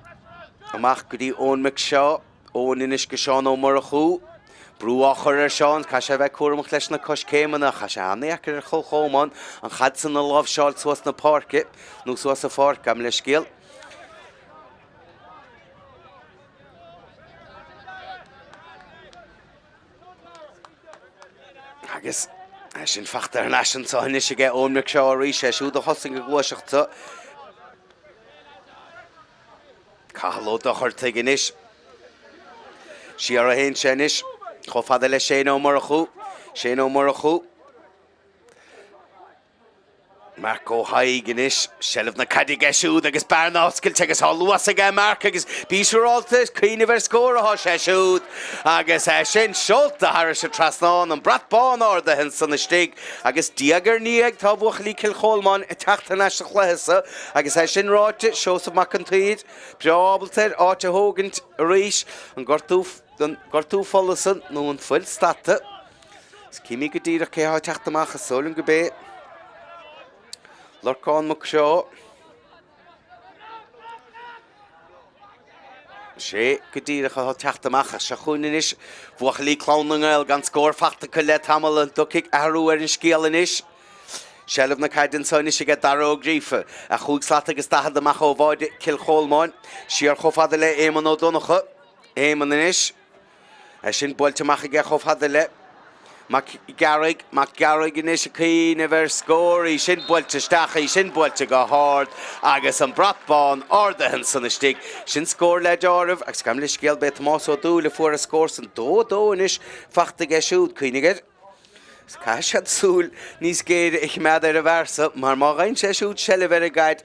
amach go dtí Eoin McShaw. Eoin anois go Seán Ó Murchú. Brú á chur ar Seán. Caithfidh sé a bheith cúramach leis na coiscéimeanna. Chaith sé an-dheacair ar Chill Cholmáin an chaid san a láimhseáil suas na páirce, nó suas sa pháirc, gabh mo leithscéal. Agus é sin fachta thar n-ais anseo anois aige Eoin McShaw arís, é siúd a thosaigh an ghluaiseacht seo. Cathal Ó Dochartaigh anois. Siar a théann sé anois, chomh fada le Shane Ó Murchú. Shane Ó Murchú. Marc Ó Thaidhg anois, seilbh na caide aige siúd agus bearna oscailte agus tá luas aige Marc agus bí siúrálta, cuimhneamh ar scór atá sé siúd agus é sin seolta thairis an trasnán, an brat bán ardaithe ansan istigh agus diaidh ar ndiaidh tá buachaillí Cill Cholmáin ag teacht thar n-ais sa chluiche so agus é sin ráite, Seosamh Mac an tSaoir breá ábalta ar áit a thógaint arís, an gortú, an gortú fola san nó an fuil stadta. Is címid go díreach cé atá ag teacht amach, is dóigh liom gurb é Lorcán Mac Craith. Sé go díreach atá ag teacht amach ach seo chugainn anois buachaillí Clann na nGael gan scór fachta acu le tamall an dtiocfaidh athrú ar an scéal anois. Seilbh na caide anseo anois aige Dara Ó Gríofa, a chúig slat agus 40 amach ó bháide Cill Cholmáin, siar chomh fada le Éamonn Ó Donncha. Éamonn anois. É sin buailte amach aige chomh fada le Mac Gearraigh, Mac Gearraigh anois ag cuimhneamh ar scór, í sin buailte isteach, í sin buailte go hard agus an brat bán ardaithe ansan istigh. Sin scór le deáramh agus gabh mo leithscéal, b'é Tomás Ó Dúill a fuair an scór san. 2-2 anois fachta aige siúd, cuimhnigh air. Caithfidh siad súil níos géire a choimeád ar an bhfear so mar má fhaigheann sé siúd seilbh ar an gcaid,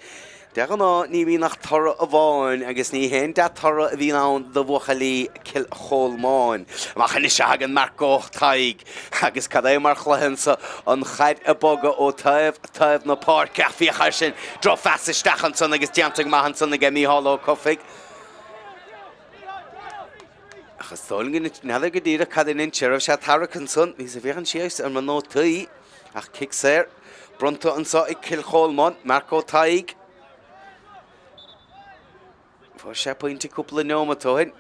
de ghnáth ní bhíonn ach toradh amháin agus ní haon dea-toradh a bhíonn ann do bhuachaillí Cill Cholmáin. Amach anois a thagann Marc Ó Tadhg agus cad é mar chluiche anso an chaid ag bogadh ó taobh taobh na páirce ach féach air sin, drochphas isteach ansan agus déanta go maith ansan aige Mícheál Ó Cofaigh. Ach is dóigh liom go n'fheadar go díreach cad in inse a raibh sé tarraicthe ansan. Bhíos ag féachaint síos ar mo nótaí ach cic saor bronnta anso ag Cill Cholmáin, Marc Ó Tadhg. Fuair sé pointe cúpla neomat ó shin.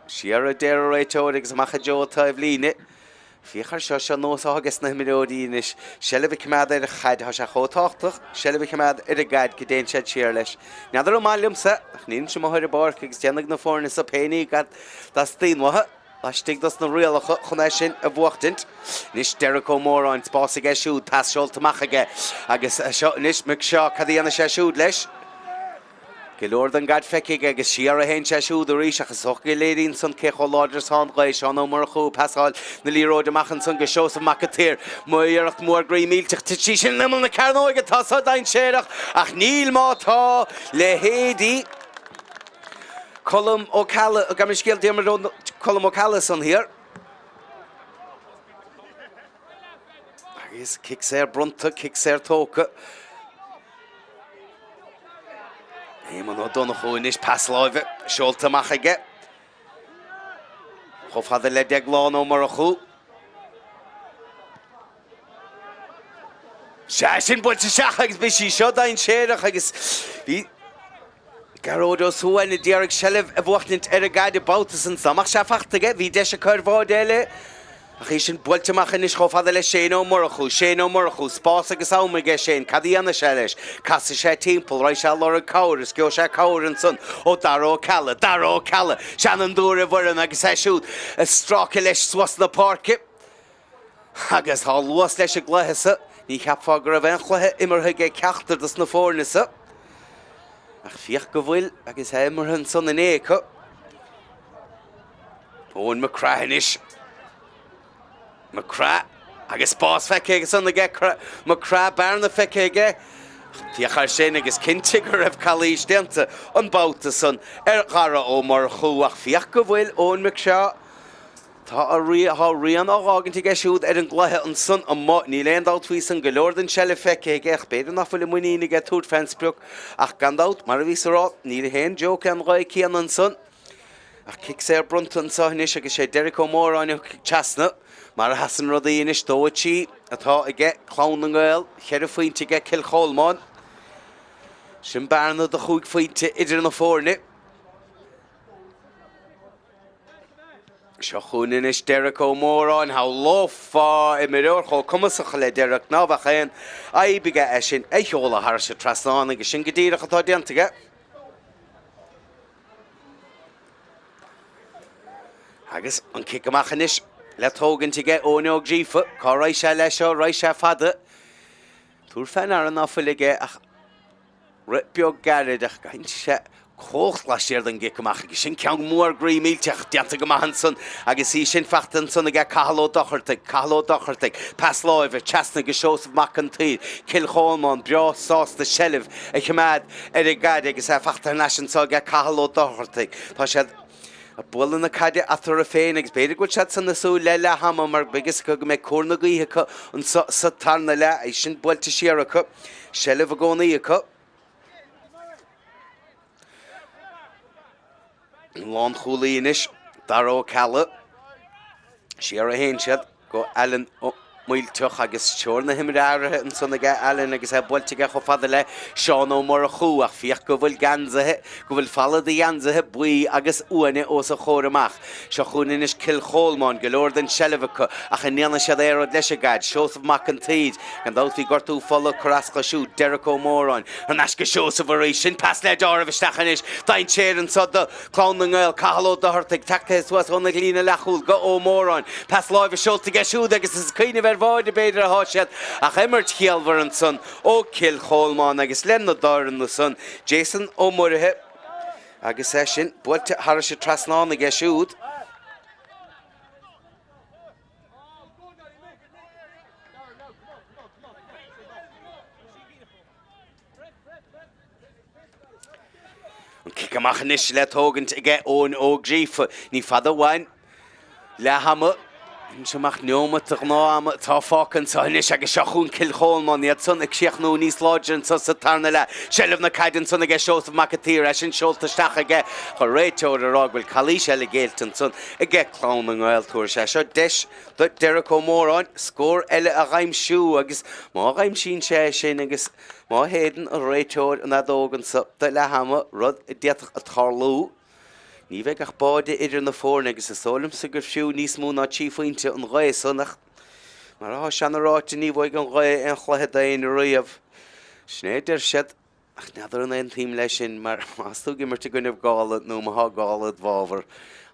Siar a deir an réiteoir agus amach i dtreo an taobh líne. Féach air seo, seo nós atá ages na himreoirí anois, seilbh a choimeád ar an chaid, tá sé chomh tábhachtach seilbh a choimeád ar an gcaid go dtéann siad siar leis. N'fheadar an maith liomsa, ach nílimse amuigh ar an bpáirc agus déanfaidh na foirne so pé ní dá dteastaíonn uathu. laistigh dos na rialacha chun é sin a bhuachtaint. Anois Derek Ó Móráin, spás aige siúd, pas seolta amach aige agus seo anois McShaw, cad a dhéanfaidh sé siúd leis? Go leor den gcaid feicthe aige agus siar a théann sé siúd arís ach is dócha go léiríonn san cé chomh láidir is atá an ghaoth. Seán Ó Murchú ag pasáil na liathróide amach ansan go Seosamh Mac an tSaoir. Iarracht mhór groí millteach, tit sí sin in imeall na cearnóige, tá so dainséarach ach níl má tá leithéidí Colm Ó Ceallaigh, gabh mo leithscéal Diarmuid Ó Colm Ó Ceallaigh san thiar. Agus cic saor bronnta, cic saor tógtha. Éamonn Ó Donnchú anois, pas láimhe seolta amach aige. Chomh fada le Deaglán Ó Murchú. Sea, sin buailte isteach agus bhí sí seo dainséarach agus bhí Gearóid Ó Súain a d'iarraidh seilbh a bhuachtaint ar an gcaid an babhta san dá mbeadh sé fachta aige. Bhí deis acu ar bháide eile ach í sin buailte amach anois chomh fada le Shane Ó Murchú. Shane Ó Murchú, spás agus am aige Shane, cad a dhéanfaidh sé leis? Casfaidh sé timpeall, raghaidh sé ag lorg cabhair is gheobhaidh sé cabhair ansan ó Dara Ó Ceallaigh. Dara Ó Ceallaigh, seanfhondúir i bhfoireann agus é siúd ag stráice leis suas na páirce. Agus tá luas leis an gcluiche so. Ní cheapfá go raibh aon chluiche imeartha aige ceachtar dos na foirne so. Ach féach go bhfuil agus é imeartha ansan inné acu. Eoin McCraith anois. McCraith agus spás feicthe ansan aige. McCraith bearna feicthe aige. Féach air sin agus cinnte go raibh calaois déanta an babhta san ar Dhara Ó Murchú ach féach go bhfuil Eoin McShaw Tá a rian á dh'fhágaint aige siúd ar an gcluiche ansan amuigh. Níl aon dabht faoi san, go leor den tseilbh feicthe aige ach b'fhéidir nach bhfuil an muinín aige tabhairt fén sprioc ach gan dabht, mar a bhíos a rá, ní haon joke é an ghaoth céanna ansan. Ach cic saor bronnta anso anois agus sé Derek Ó Móráin a thiocfaidh trasna. Mar a sheasann rudaí anois, 2-3 atá aige Clann na nGael, cheithre phointe aige Cill Cholmáin. Sin bearna de chúig phointe idir na foirne. Seo chugainn anois Derek Ó Móráin. Shamhlófá imreoir chomh cumasach le Derek ná bheadh aon fhadhb aige é sin a sheoladh thairis an trasnán agus sin go díreach atá déanta aige. Agus an cic amach anois le tógaint aige Eoin Ó Gríofa. Cá raghaidh sé leis seo? Raghaidh sé fada. Tabhair fé ndeara ná fuil aige ach Rith beag gairid ach gheibheann sé cumhacht laistiar den gcic amach agus sin ceann mór groí millteach déanta go maith ansan agus í sin fachta ansan aige Cathal Ó Dochartaigh, Cathal Ó Dochartaigh, pas láimhe trasna go Seosamh Mac an tSaoir, Cill Cholmáin breá sásta seilbh a choimeád ar an gcaid agus é fachta thar n-ais anso aige Cathal Ó Dochartaigh. Tá siad ag bualadh na caide eatarthu féin agus b'fhéidir go bhfuil siad san ag súil le leath ama mar beidh fhios acu go mbeidh cóir na gaoithe acu anso sa tarna leath, í sin buailte siar acu. Seilbh i gcónaí acu. An lánchúlaí anois, Dara Ó Ceallaigh. Siar a théann siad go Alan Ó Maoilteach agus treoir na himeartha ansan aige Alan agus é buailte aige chomh fada le Seán Ó Murchú ach féach go bhfuil geansaithe, go bhfuil falla de gheansaithe buí agus uaine os a chomhair amach. Seo chugainn anois Cill Cholmáin, go leor den tseilbh acu ach an ndéanfaidh siad aon rud leis an gcaid? Seosamh Mac an tSaoir, gan dabht bhí gortú fola ag cur as dó siúd, Derek Ó Móráin, thar n-ais go Seosamh arís, sin pas le deáramh isteach anois, dainséar anso do Clann na nGael, Cathal Ó Dochartaigh, tagtha suas óna líne leathchúil go Ó Móráin, pas láimhe seolta aige siúd agus is ag cuimhneamh ar bháide b'fhéidir atá siad ach imirt chiallmhar ansan ó Cill Cholmáin agus lena dorn san Jason Ó Muirithe. Agus é sin buailte thairis an trasnán aige siúd. An cic amach anois le tógaint aige Eoin Ó Gríofa. Ní fada uainn. Leath ama, anois amach neomat de ghnáth-ama atá fágtha anseo anois agus seo chugainn Cill Cholmáin, iad san ag críochnú níos láidre anseo sa tarna leath. Seilbh na caide ansan aige Seosamh Mac an tSaoir, é sin seolta isteach aige an réiteoir ag rá go bhfuil calaois eile géillte ansan aige Clann na nGael. Tabharfaidh sé seo deis do Derek Ó Móráin scór eile a dh'aimsiú agus má dh'aimsíonn sé é sin agus má shéideann an réiteoir an fheadóg anso do leath ama, rud a d'fhéadfadh a tarlú, Ní bheidh ach báide idir na foirne agus is dóigh liomsa gur fiú níos mó ná 3 phointe an ghaoth san ach, mar atá seana-ráite, ní bhuafaidh an ghaoth aon chluiche d'éinne riamh. Sin é a deir siad, ach n'fheadar an aontaím leis sin mar más tú ag imirt i gcoinnibh gála nó má thá gála id bhfabhar.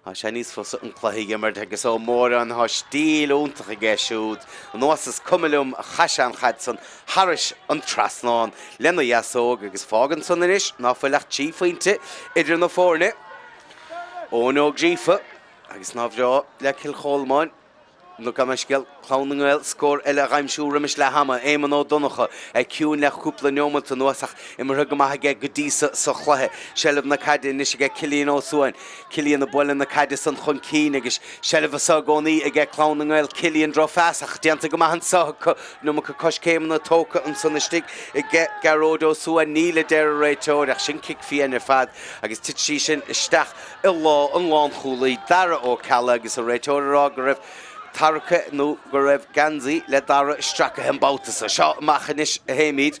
Tá sé níos fusa an cluiche a imirt agus Ó Móráin, tá stíl iontach aige siúd. Anuas is cuma liom a chaith sé an chaid san thairis an trasnán lena dheasóg agus fágann san anois ná fuil ach 3 phointe idir na foirne. Eoin Ó Gríofa agus nár bhreá le Cill Cholmáin. Nó gabh mo leithscéal, Clann na nGael scór eile a dh'aimsiú roimis leath ama, Éamonn Ó Donnchadha, é ciúin le cúpla neomat anuas ach imeartha go maith aige go dtí so sa chluiche. Seilbh na caide anois aige Cillian Ó Suain. Cillian ag bualadh na caide san chun cinn agus seilbh anso i gcónaí aige Clann na nGael. Cillian drochphas ach déanta go maith anso acu. An iomarca coiscéimeanna tógtha ansan istigh aige Gearóid Ó Suain. Níl a deir an réiteoir ach sin cic fiáin ar fad agus tit sí sin isteach i lámh an lánchúlaí Dara Ó Ceallaigh agus an réiteoir ag rá go raibh tarraicthe nó go raibh geansaí le Dara stracaithe an babhta seo. Seo amach anois a théimid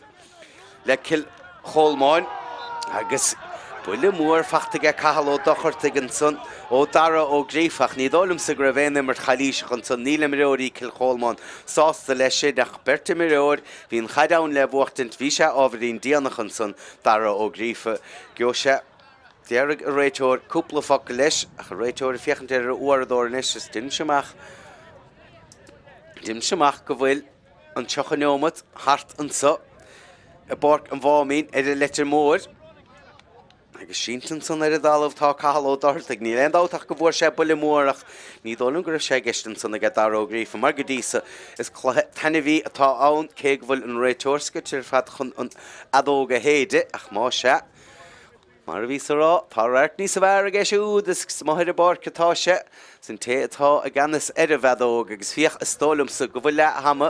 le Cill Cholmáin agus buille mór fachta aige Cathal Ó Dochartaigh ansan ó Dara Ó Gríofa ach ní dóigh liomsa go raibh aon imirt chalaoiseach ansan. Níl imreoirí Cill Cholmáin sásta leis sin ach beirt imreoir, bhí an chaid ann le bhuachtaint, bhí sé ábhairín déanach ansan, Dara Ó Gríofa. Gheobhaidh sé. Déarfaidh an réiteoir cúpla focal leis, ach an réiteoir ag féachaint ar a uaireadóir anois is deinimse amach, deinimse amach go bhfuil an 30 neomat thart anso i bPáirc an Mháimín ar an Leitir Móir. Agus sínte ansan ar an dtalamh tá Cathal Ó Dochartaigh. Níl aon dabht ach go bhfuair sé buille mór ach ní dóigh liom go raibh sé i gceist ansan aige Dara Ó Gríofa mar go dtí so is cluiche taitneamhaí atá ann cé go bhfuil an réiteoir scoite ar fad chun an fheadóg a shéideadh ach más ea Mar a bhíos a rá, tá radharc níos fearr aige siúd, is amuigh ar an bpáirc atá sé, is an té atá i gceannas ar an bhfeadóg, agus féach, is dóigh liomsa go bhfuil leath ama,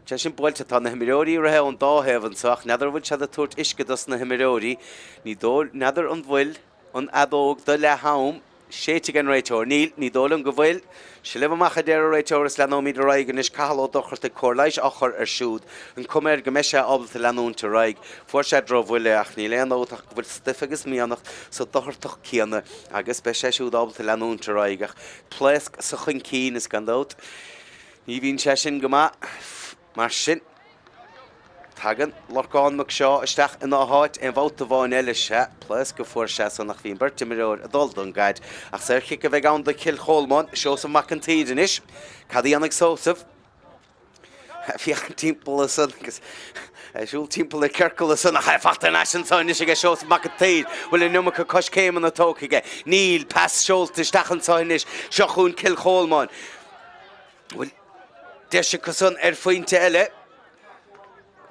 sé sin, buailte, tá na himreoirí ag rith ón dá thaobh anseo, ach n'fheadar an bhfuil siad ag tabhairt uisce dos na himreoirí, ní dóigh, n'fheadar an bhfuil an fheadóg do leath am, Séidte ag an réiteoir. Níl, ní dóigh liom go bhfuil. Seo libh amach a deir an réiteoir is leanóimid ar aghaidh anois. Cathal Ó Dochartaigh, cóir leighis á chur air siúd. An cuma air go mbeidh sé ábalta leanúint ar aghaidh. Fuair sé drochbhuille ach níl aon dabht ach go bhfuil stuif agus mianach sa Dochartach céanna agus beidh sé siúd ábalta leanúint ar aghaidh ach pléasc sa choincín is gan dabht ní bhíonn sé sin go maith. Mar sin. Tagann Lorcán Mac Seá isteach ina háit aon bhabhta amháin eile. Sea, pléasc a fuair sé san ach bhí an beirt imreoir ag dul don gcaid. Ach saorchic a bheidh ann do Chill Cholmáin. Seosamh Mac an tSaoir anois. Cad a dhéanfaidh Seosamh? Féachaint timpeall ansan agus ag siúl timpeall i ciorcal ansan ach é fachta thar n-ais anso anois aige Seosamh Mac an tSaoir. Bhfuil an iomarca coiscéimeanna tógtha aige? Níl. Pas seolta isteach anso anois. Seo chugainn Cill Cholmáin. Bhfuil deis acusan ar phointe eile?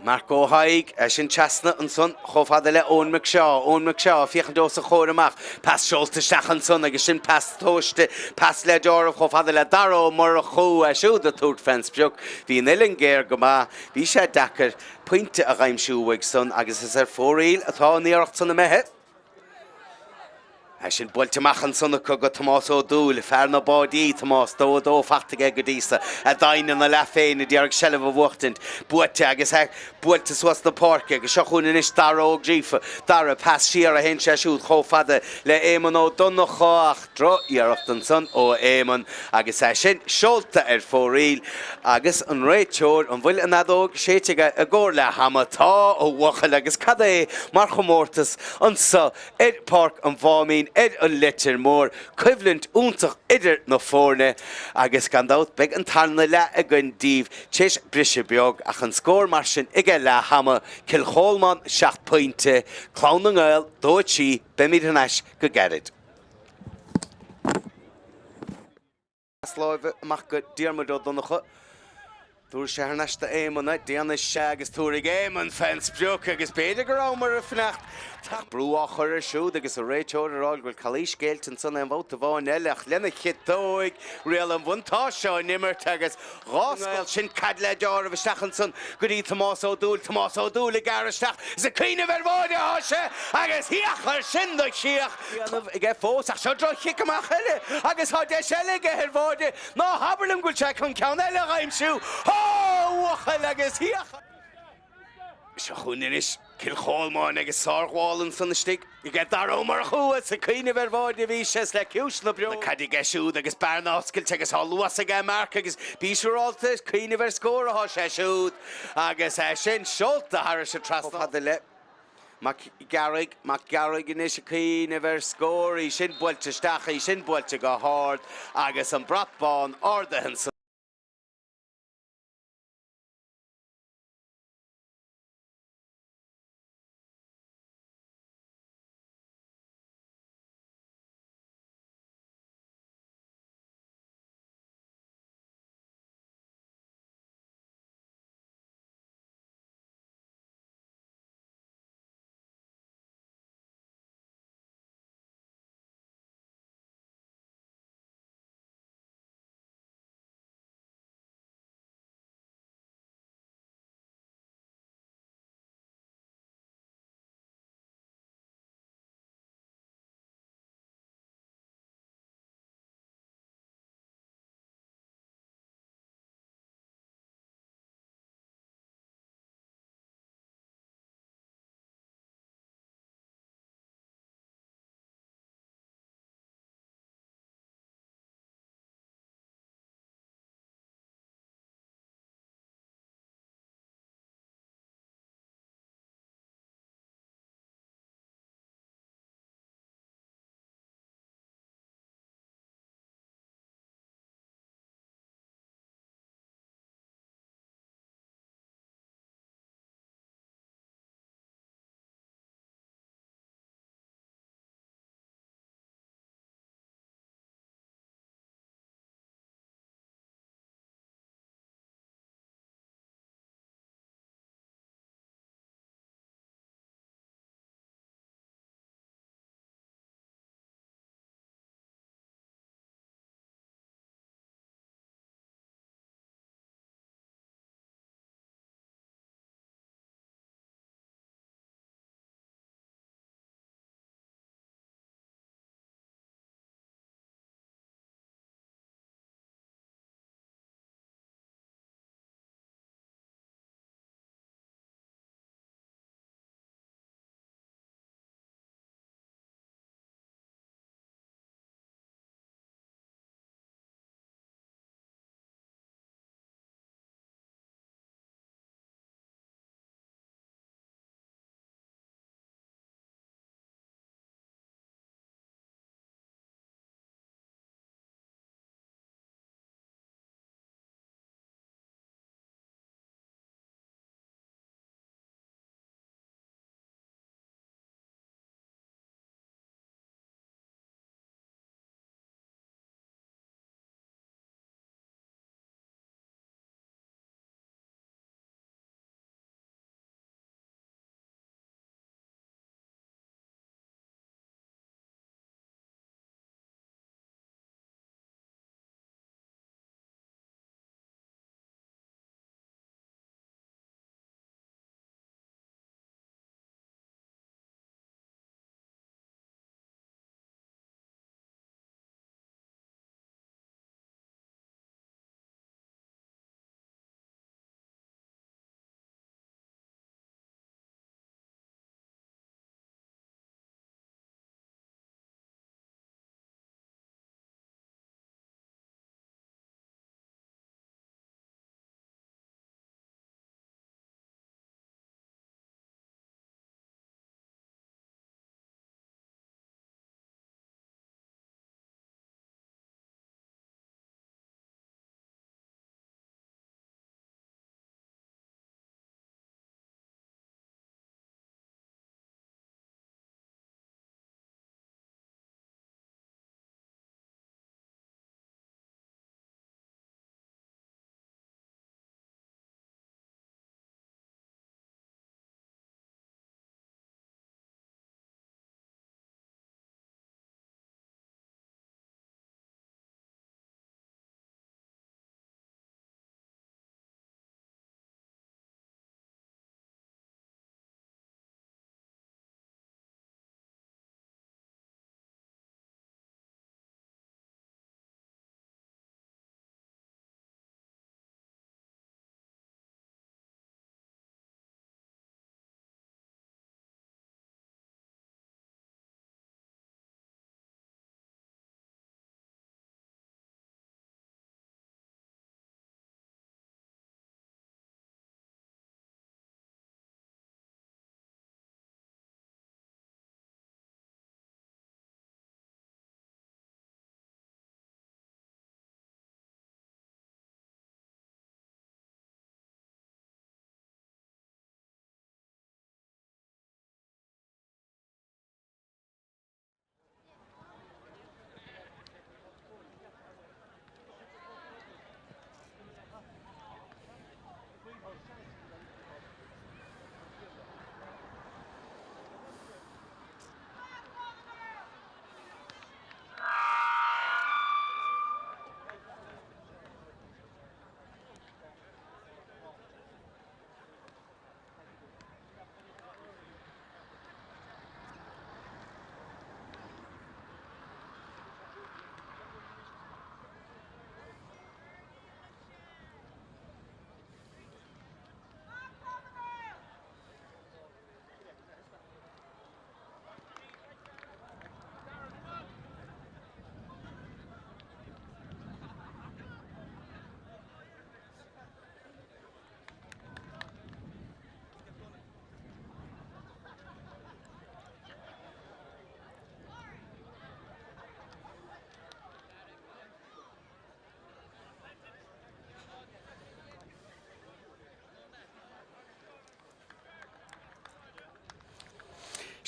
Marc Ó hAigh, é sin trasna ansan chomh fada le Eoin McShaw. Eoin McShaw ag féachaint os a chomhair amach. Pas seolta isteach ansan agus sin pas tomhaiste, pas le deáramh chomh fada le Dara Ó Murchú, é siúd ag tabhairt fén sprioc. Bhí an uillinn géar go maith. Bhí sé deacair pointe a dh'aimsiú uaidh san agus is ar fóraoil atá an iarracht san imithe. É sin buailte amach ansan acu go Tomás Ó Dúill, fear na báidí, Tomás, 2 2 fachta aige go dtí so, a doimhne ina leath féin a d'iarraidh seilbh a bhuachtaint. Buaite agus é buailte suas na páirce agus seo chugainn anois Dara Ó Gríofa. Dara, pas siar a théann sé siúd chomh fada le Éamonn Ó Donnchadha ach droch-iarracht ansan ó Éamonn agus é sin seolta ar fóraoil agus an réiteoir, an bhfuil an fheadóg séidte aige i gcomhair leath ama? Tá, a bhuachaill agus cad é mar chomórtas anso ar Pháirc an Mháimín ar an Leitir Móir, coimhlint iontach idir na foirne agus gan dabht beidh an tarna leath againn daoibh tar éis briseadh beag ach an scór mar sin ag leath ama, Cill Cholmáin 7 pointe, Clann na nGael 2 3, beimid thar n-ais go gairid. Pas láimhe amach go Diarmuid Ó Donnchadha. Tabharfaidh sé thar n-ais do Éamonn é. Déanfaidh sé agus tabharfaidh Éamonn fén sprioc agus b'fhéidir go rabhamar ag fanacht. Tá brú á chur air siúd agus an réiteoir ag rá go bhfuil calaois géillte ansan aon bhabhta amháin eile ach lena chiotóig riail an bhuntáiste á n-imirt agus 2 scór. Sin caid le deáramh isteach ansan go dtí Tomás Ó Dúill. Tomás Ó Dúill ag gearradh isteach is ag cuimhneamh ar bháide atá sé agus féach air sin do chríoch. Déanamh aige fós ach seo droch-chic amach eile agus tá deis eile aige ar bháide. Ná habair liom go bhfuil sé chun ceann eile a dh'aimsiú. Á, a bhuachaill agus féach. Seo chugainn anois Cill Cholmáin agus sárghabháil ansan istigh aige Dara Ó Murchú is ag cuimhneamh ar bháide a bhí sé is le ciumhais na bró. Na caide aige siúd agus bearna oscailte agus tá luas aige Marc agus bí siúrálta ag cuimhneamh ar scór atá sé siúd agus é sin seolta thairis an trasnán. Chomh fada le. Mac Gearraigh, Mac Gearraigh anois ag cuimhneamh ar scór, í sin buailte isteach, í sin buailte go hard agus an brat bán ardaithe ansan.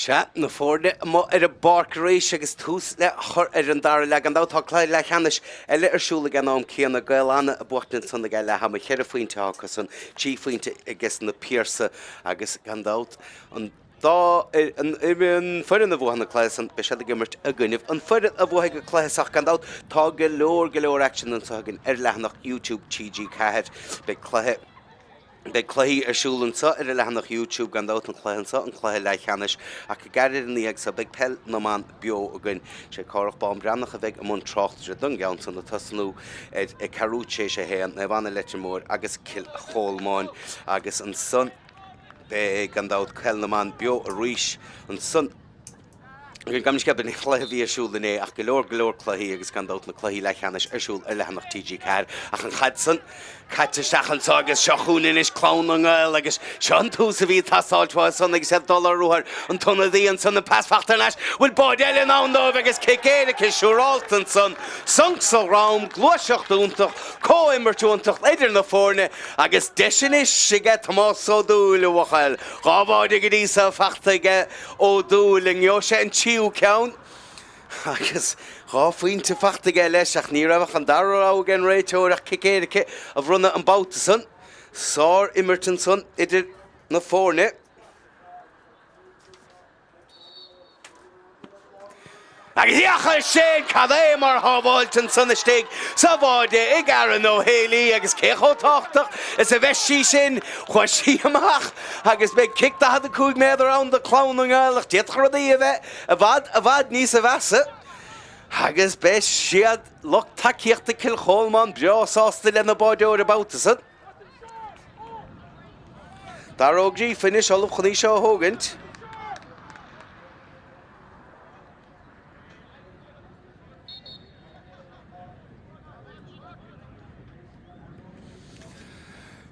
Sea, na foirne amuigh ar an bpáirc arís agus tús le cur ar an dara leath. Gan dabht tá cluiche leathcheannais eile ar siúl ag an am céanna, Gaeil Anna ag buachtaint ansan ag leath ama, cheithre phointe atá acu san, trí phointe aige na Piarsaigh agus gan dabht an dá an foireann a bhuafaidh an cluiche san, beidh siad ag imirt i gcoinnibh an foireann a bhuafaidh an cluiche seo. Gan dabht tá go leor go leor aicsin anseo againn ar leathanach YouTube TG4. Beidh cluiche. Beidh cluichí ar siúl anseo ar an leathanach YouTube, gan dabht, an cluiche anseo, an cluiche leathcheannais, ach i gceathrú ar a naoi so beidh Peil na mBan beo againn. Sé Cárthach Bán Breathnach a bheidh i mbun tráchtaire don gceann san ag tosnú ar a ceathrú tar éis a haon, Naomh Anna Leitir Móir agus Cill Cholmáin agus ansan beidh gan dabht Peil na mBan beo arís ansan. Gabh mo leithscéal b'in an cluiche a bhí ar siúl inné ach go leor go leor cluichí agus gan dabht na cluichí leathcheannais ar siúl ar leathanach TG4 ach an chaid san caite isteach anseo agus seo chugainn anois Clann na nGael agus seo an tús a bhí ag teastáilt uathu san agus iad ag dul ar ruathar an t-ionadaí ansan an pas fachta thar n-ais bhfuil báide eile in ann dóibh agus cic éirice siúrálta ansan sonc sa dhrom gluaiseacht iontach comhimirt iontach idir na foirne agus deis anois aige Tomás Ó Dúill a bhuachaill dhá bháide go dtí so fachta aige Ó Dúill, an ngeobhaidh sé an tríú ceann? Agus dhá phointe fachta aige leis ach ní raibh ach an dara rogha ag an réiteoir ach cic éirice a bhronnadh an babhta san. Sár-imirt ansan idir na foirne. Agus féach air sin, cad é mar shábháilt ansan istigh sa bháide ag Aaron Ó Héalaí agus cé chomh tábhachtach is a bheas sí sin, chuaigh sí amach agus beidh cic 45 méadar ann do Clann na nGael ach d'fhéadfadh rudaí a bheith i bhfad, i bhfad níosa mheasa agus beidh siad, lucht tacaíochta Cill Cholmáin breá sásta lena báideoir an babhta san. Dara Ó Gríofa anois ullamh chun í seo a thógaint.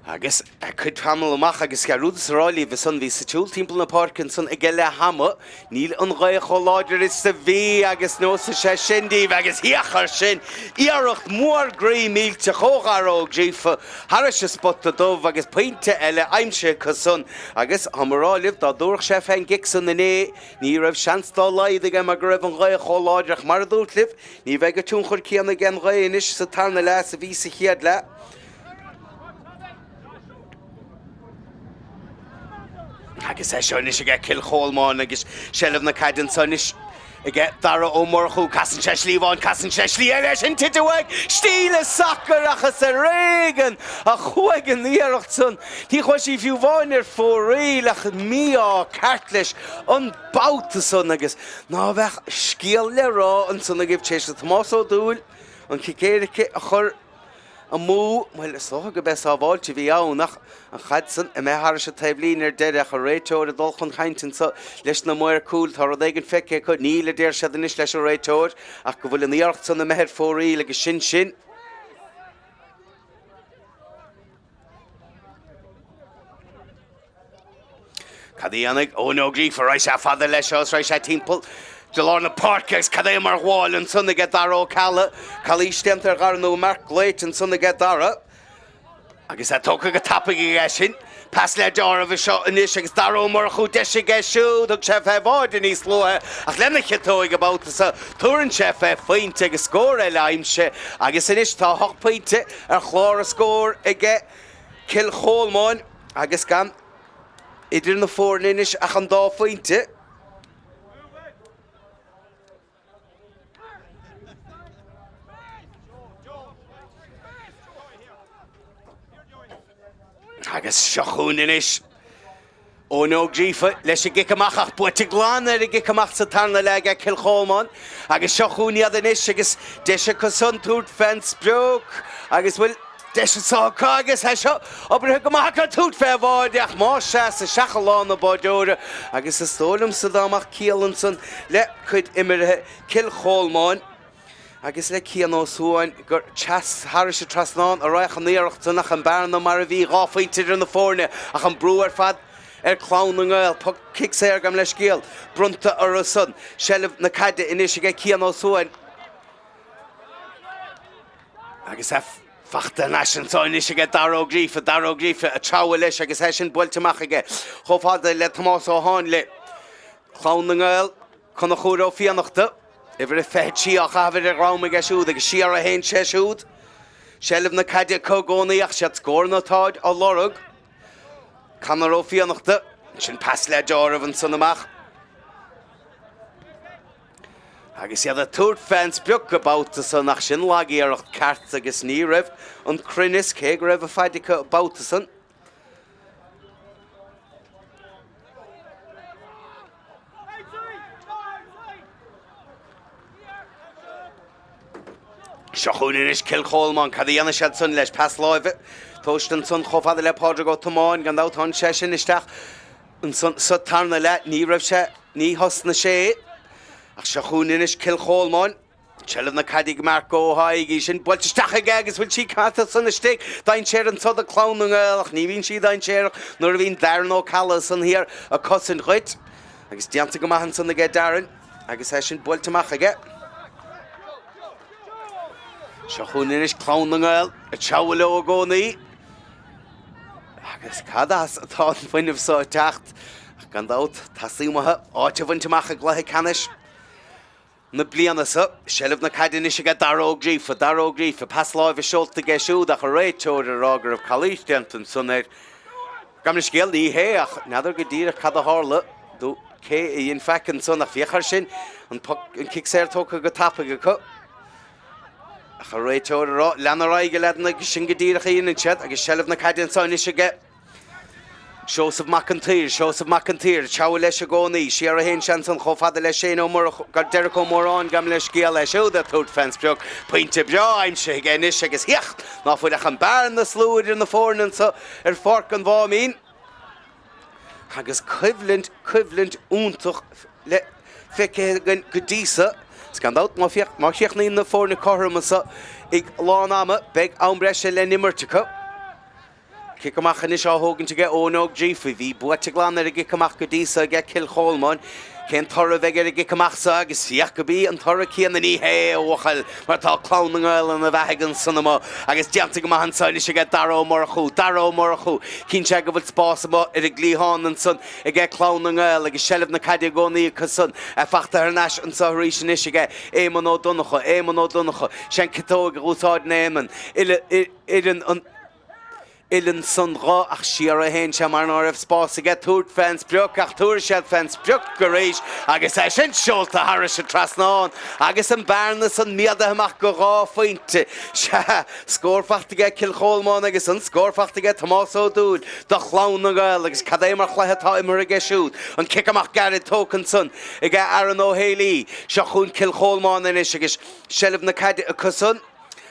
Agus cuid tamall amach agus rud is a rá libh ansan, bhíos ag siúl timpeall na páirce ansan ag leath ama, níl an ghaoth chomh láidir is a bhí agus neosfaidh sé sin daoibh agus féach air sin, iarracht mhór groí millteach ó Dhara Ó Gríofa thairis an spota dubh agus pointe eile aimsithe acu san agus tá mé a rá libh dá dtabharfadh sé fén gcic san inné Ní raibh seans dá laghad aige mar go raibh an ghaoth chomh láidir ach mar a dúrt libh, ní bheidh an tionchar céanna ag an ghaoth anois sa tarna leath is a bhí sa chéad leath. Agus é seo anois aige Cill Cholmáin agus seilbh na caide anseo anois aige Dara Ó Murchú. Casann sé slí amháin, casann sé slí eile, sin tite uaidh! Stíle sacair ach is ar éigean a chuaigh an iarracht san. Ní chuaigh sí fiú amháin ar fóraoil ach mí-ádh ceart leis an babhta san agus ná bheadh scéal le rá ansan agaibh tar éis do Tomás Ó Dúill an cic éirice a chur amú, bhuel is dócha go b'é sábháilt a bhí ann ach an chaid san imithe thairis an taobhlíne ar deireadh ach an réiteoir ag dul chun cainte anso leis na maoir cúil tá rud éigin feicthe acu, níl a deir siad anois leis an réiteoir ach go bhfuil an iarracht san imithe ar fóraoil agus sin sin. Cad a dhéanfaidh Eoin Ó Gríofa? Raghaidh sé fada leis seo is raghaidh sé timpeall de lár na páirce agus cad é mar ghabháil ansan aige Dara Ó Ceallaigh. Calaois déanta ar Dhara nó marc glaoite ansan aige Dara. Agus é tógtha go tapaidh aige sin. Pas le deáramh anseo anois agus Dara Ó Murchú deis aige siúd. Thug sé fé bháide níos luaithe ach lena chiotóig an babhta seo tabharann sé fé phointe agus scór eile aimsithe agus anois tá 8 pointe ar chlár a scór aige Cill Cholmáin agus gan idir na foirne anois ach an dá phointe. Agus seo chugainn anois Eoin Ó Gríofa leis an gcic amach ach buaite glan ar an gcic amach sa tarna leath aige Cill Cholmáin agus seo chugainn iad anois agus deis acu san tabhairt fén sprioc agus bhfuil deis anseo acu agus é seo oibrithe go maith acu tabhairt fé bháide ach más ea is isteach i lámha an bháideora agus is dóigh liomsa dá mbeadh ciall ansan le cuid imrithe Cill Cholmáin agus le Cian Ó Suáin gur thairis an trasnán a raghadh an iarracht san ach an bearna mar a bhí, dhá phointe idir na foirne ach an brú ar fad ar Clann na nGael. Poc cic saor gabh mo leithscéal bronnta orthu san. Seilbh na caide anois aige Cian Ó Suáin agus é fachta thar n-ais anso anois aige Dara Ó Gríofa, Dara Ó Gríofa ag treabhadh leis agus é sin buailte amach aige chomh fada le Tomás Ó Háinle. Clann na nGael, Conchúr Ó Fiannachta, uimhir a 23 á chaitheamh ar a dhrom aige siúd agus siar a théann sé siúd. Seilbh na caide acu i gcónaí ach siad scóranna atáid á lorg. Conor Ó Fiannachta, ansin pas le deáramh ansan amach. Agus iad ag tabhairt fén sprioc an babhta san ach sin lag-iarracht ceart agus ní raibh an cruinneas cé go raibh an faid acu an babhta san. Seo chugainn anois Cill Cholmáin. Cad a dhéanfaidh siad san leis? Pas láimhe tomhaiste ansan chomh fada le Pádraig Ó Tiomáin. Gan dabht tháinig sé sin isteach ansan sa tarna leath. Ní raibh sé, ní thosnaigh sé. Ach seo chugainn anois Cill Cholmáin. Seilbh na caide ag Marc Ó hAigh, í sin buailte isteach aige agus bhfuil sí caite san istigh. Dainséar anso do Clann na nGael ach ní bhíonn sí dainséarach nuair a bhíonn Darren Ó Ceallaigh san thiar ag cosaint dhuit. Agus déanta go maith ansan aige Darren agus é sin buailte amach aige. Seo chugainn anois Clann na nGael ag treabhadh leo i gcónaí. Agus cad as atá an fuinneamh so ag teacht? Ach gan dabht, teastaíonn uathu áit a bhaint amach i gcluiche ceannais. na bliana seo. Seilbh na caide anois aige Dara Ó Gríofa, Dara Ó Gríofa, pas láimhe seolta aige siúd ach an réiteoir ag rá go raibh calaois déanta ansan air. Gabh mo leithscéal, ní hé ach n'fheadar go díreach cad a tharla nó cé a dhein faic ansan ach féach air sin, an poc, an cic saor tógtha go tapaidh acu. Ach an réiteoir ag rá, lean ar aghaidh a leaideanna agus sin go díreach a dhéanann siad agus seilbh na caide anso anois aige. Seosamh Mac an tSaoir, Seosamh Mac an tSaoir, treabhadh leis i gcónaí, siar a théann sé ansan chomh fada le Shane Ó Murchú, Derek Ó Móráin, gabh mo leithscéal, é siúd ag tabhairt fén sprioc, pointe breá aimsithe aige anois agus féach ná fuil ach an bearna is lú idir na foirne anso ar Pháirc an Mháimín. Agus coimhlint, coimhlint iontach le feicthe againn go dtí so. Is gan dabht má chríochnaíonn na foirne cothrom anso ag lán ama, beidh am breise le n-imirt acu. Cic amach anois á thógaint aige Eoin Óg Gríofa. Bhí buaite glan ar an gcic amach go dtí so aige Cill Cholmáin. Cén toradh a bheidh ar an gcic amach so agus féach go b'í an toradh céanna ní hé, a bhuachaill, mar tá Clann na nGael ina bheathaidh ansan amuigh agus déanta go maith anso anois aige Dara Ó Murchú. Dara Ó Murchú. Cíonn sé go bhfuil spás amuigh ar an gcliathán ansan aige Clann na nGael agus seilbh na caide i gcónaí acu san. Fachta thar n-ais anso arís anois aige Éamonn Ó Donnchadha. Éamonn Ó Donnchadha. Sé an ciotóg a dh'úsáideann Éamonn. Oireann an uillinn san dho ach siar a théann sé mar ná raibh spás aige tabhairt fén sprioc ach tabharfaidh siad fén sprioc arís agus é sin seolta thairis an trasnán agus an bearna san méadaithe amach go dha phointe. Sea, scór fachta aige Cill Cholmáin agus an scór fachta aige Tomás Ó Dúill do Chlann na nGael agus cad é mar chluiche atá imeartha aige siúd. An cic amach gairid tógtha ansan aige Aaron Ó Héalaí. Seo chugainn Cill Cholmáin anois agus seilbh na caide acu san.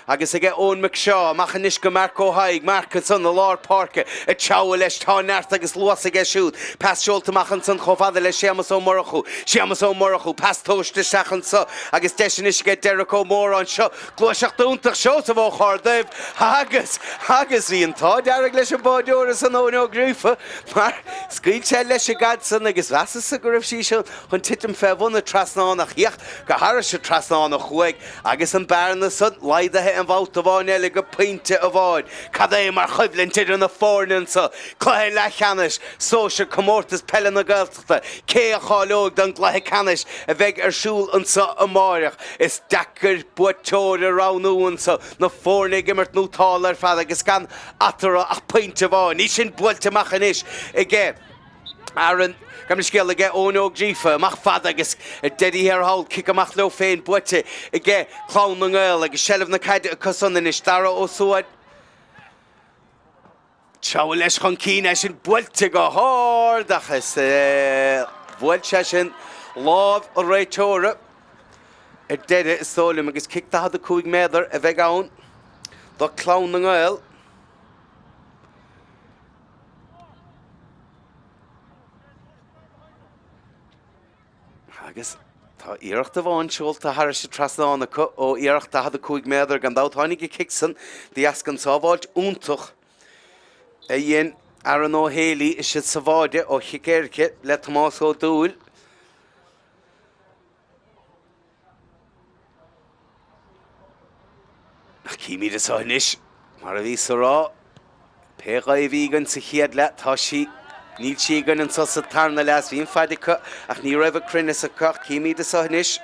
Agus aige Eoin McShaw, amach anois go Marc Ó hAigh, Marc ansan i lár páirce, ag treabhadh leis, tá neart agus luas aige siúd. Pas seolta amach ansan chomh fada le Séamus Ó Murchú, Séamus Ó Murchú, pas tomhaiste isteach anso agus deis anois aige Derek Ó Móráin. Seo gluaiseacht iontach, Seosamh Ó Corrduibh agus, agus bhí an t-ádh dearg leis an báireoir ansan Eoin Ó Gríofa mar scaoil sé leis an gcaid san agus mheasas-sa go raibh sí sin chun titim fé bhun an trasnáin ach féach gur thairis an trasnán a chuaigh. Agus an bearna san laghdaithe aon bhabhta amháin eile go pointe amháin. Cad é mar choimhlint idir na foirne anso? Cluiche leathcheannais sóisir Comórtas Peile na Gaeltachta. Cé a cháileoidh don gcluiche ceannais a bheidh ar siúl anso amáireach? Is deacair buaiteoir a roghnú anso, na foirne ag imirt nótálta ar fad agus gan eatarthu ach pointe amháin. Í sin buailte amach anois aige. Aaron, gabh mo leithscéal aige Eoin Ó Gríofa, amach fada agus ar deireadh thiar thall, cic amach leo féin buaite aige Clann na nGael agus seilbh na caide acu san anois, Dara Ó Suain, treabhadh leis chun cinn, é sin buailte go hard ach is bhuail sé sin lámh an réiteora ar deireadh is dóigh liom agus cic 45 méadar a bheidh ann do Clann na nGael. Agus tá iarracht amháin seolta thairis an trasnán acu ó iarracht 45 méadar. Gan dabht tháinig an cic san de dheasca an sábháilt iontach a dhein Aaron Ó Héalaí istigh sa bháide ó chic éirice le Tomás Ó Dúill. Ach címid anso anois, mar a bhíos a rá, pé ghaoth a bhí againn sa chéad leath, tá sí. Níl sí againn anso sa tarna leath. Bhí an faid acu ach ní raibh an cruinneas acu. Címid anso anois.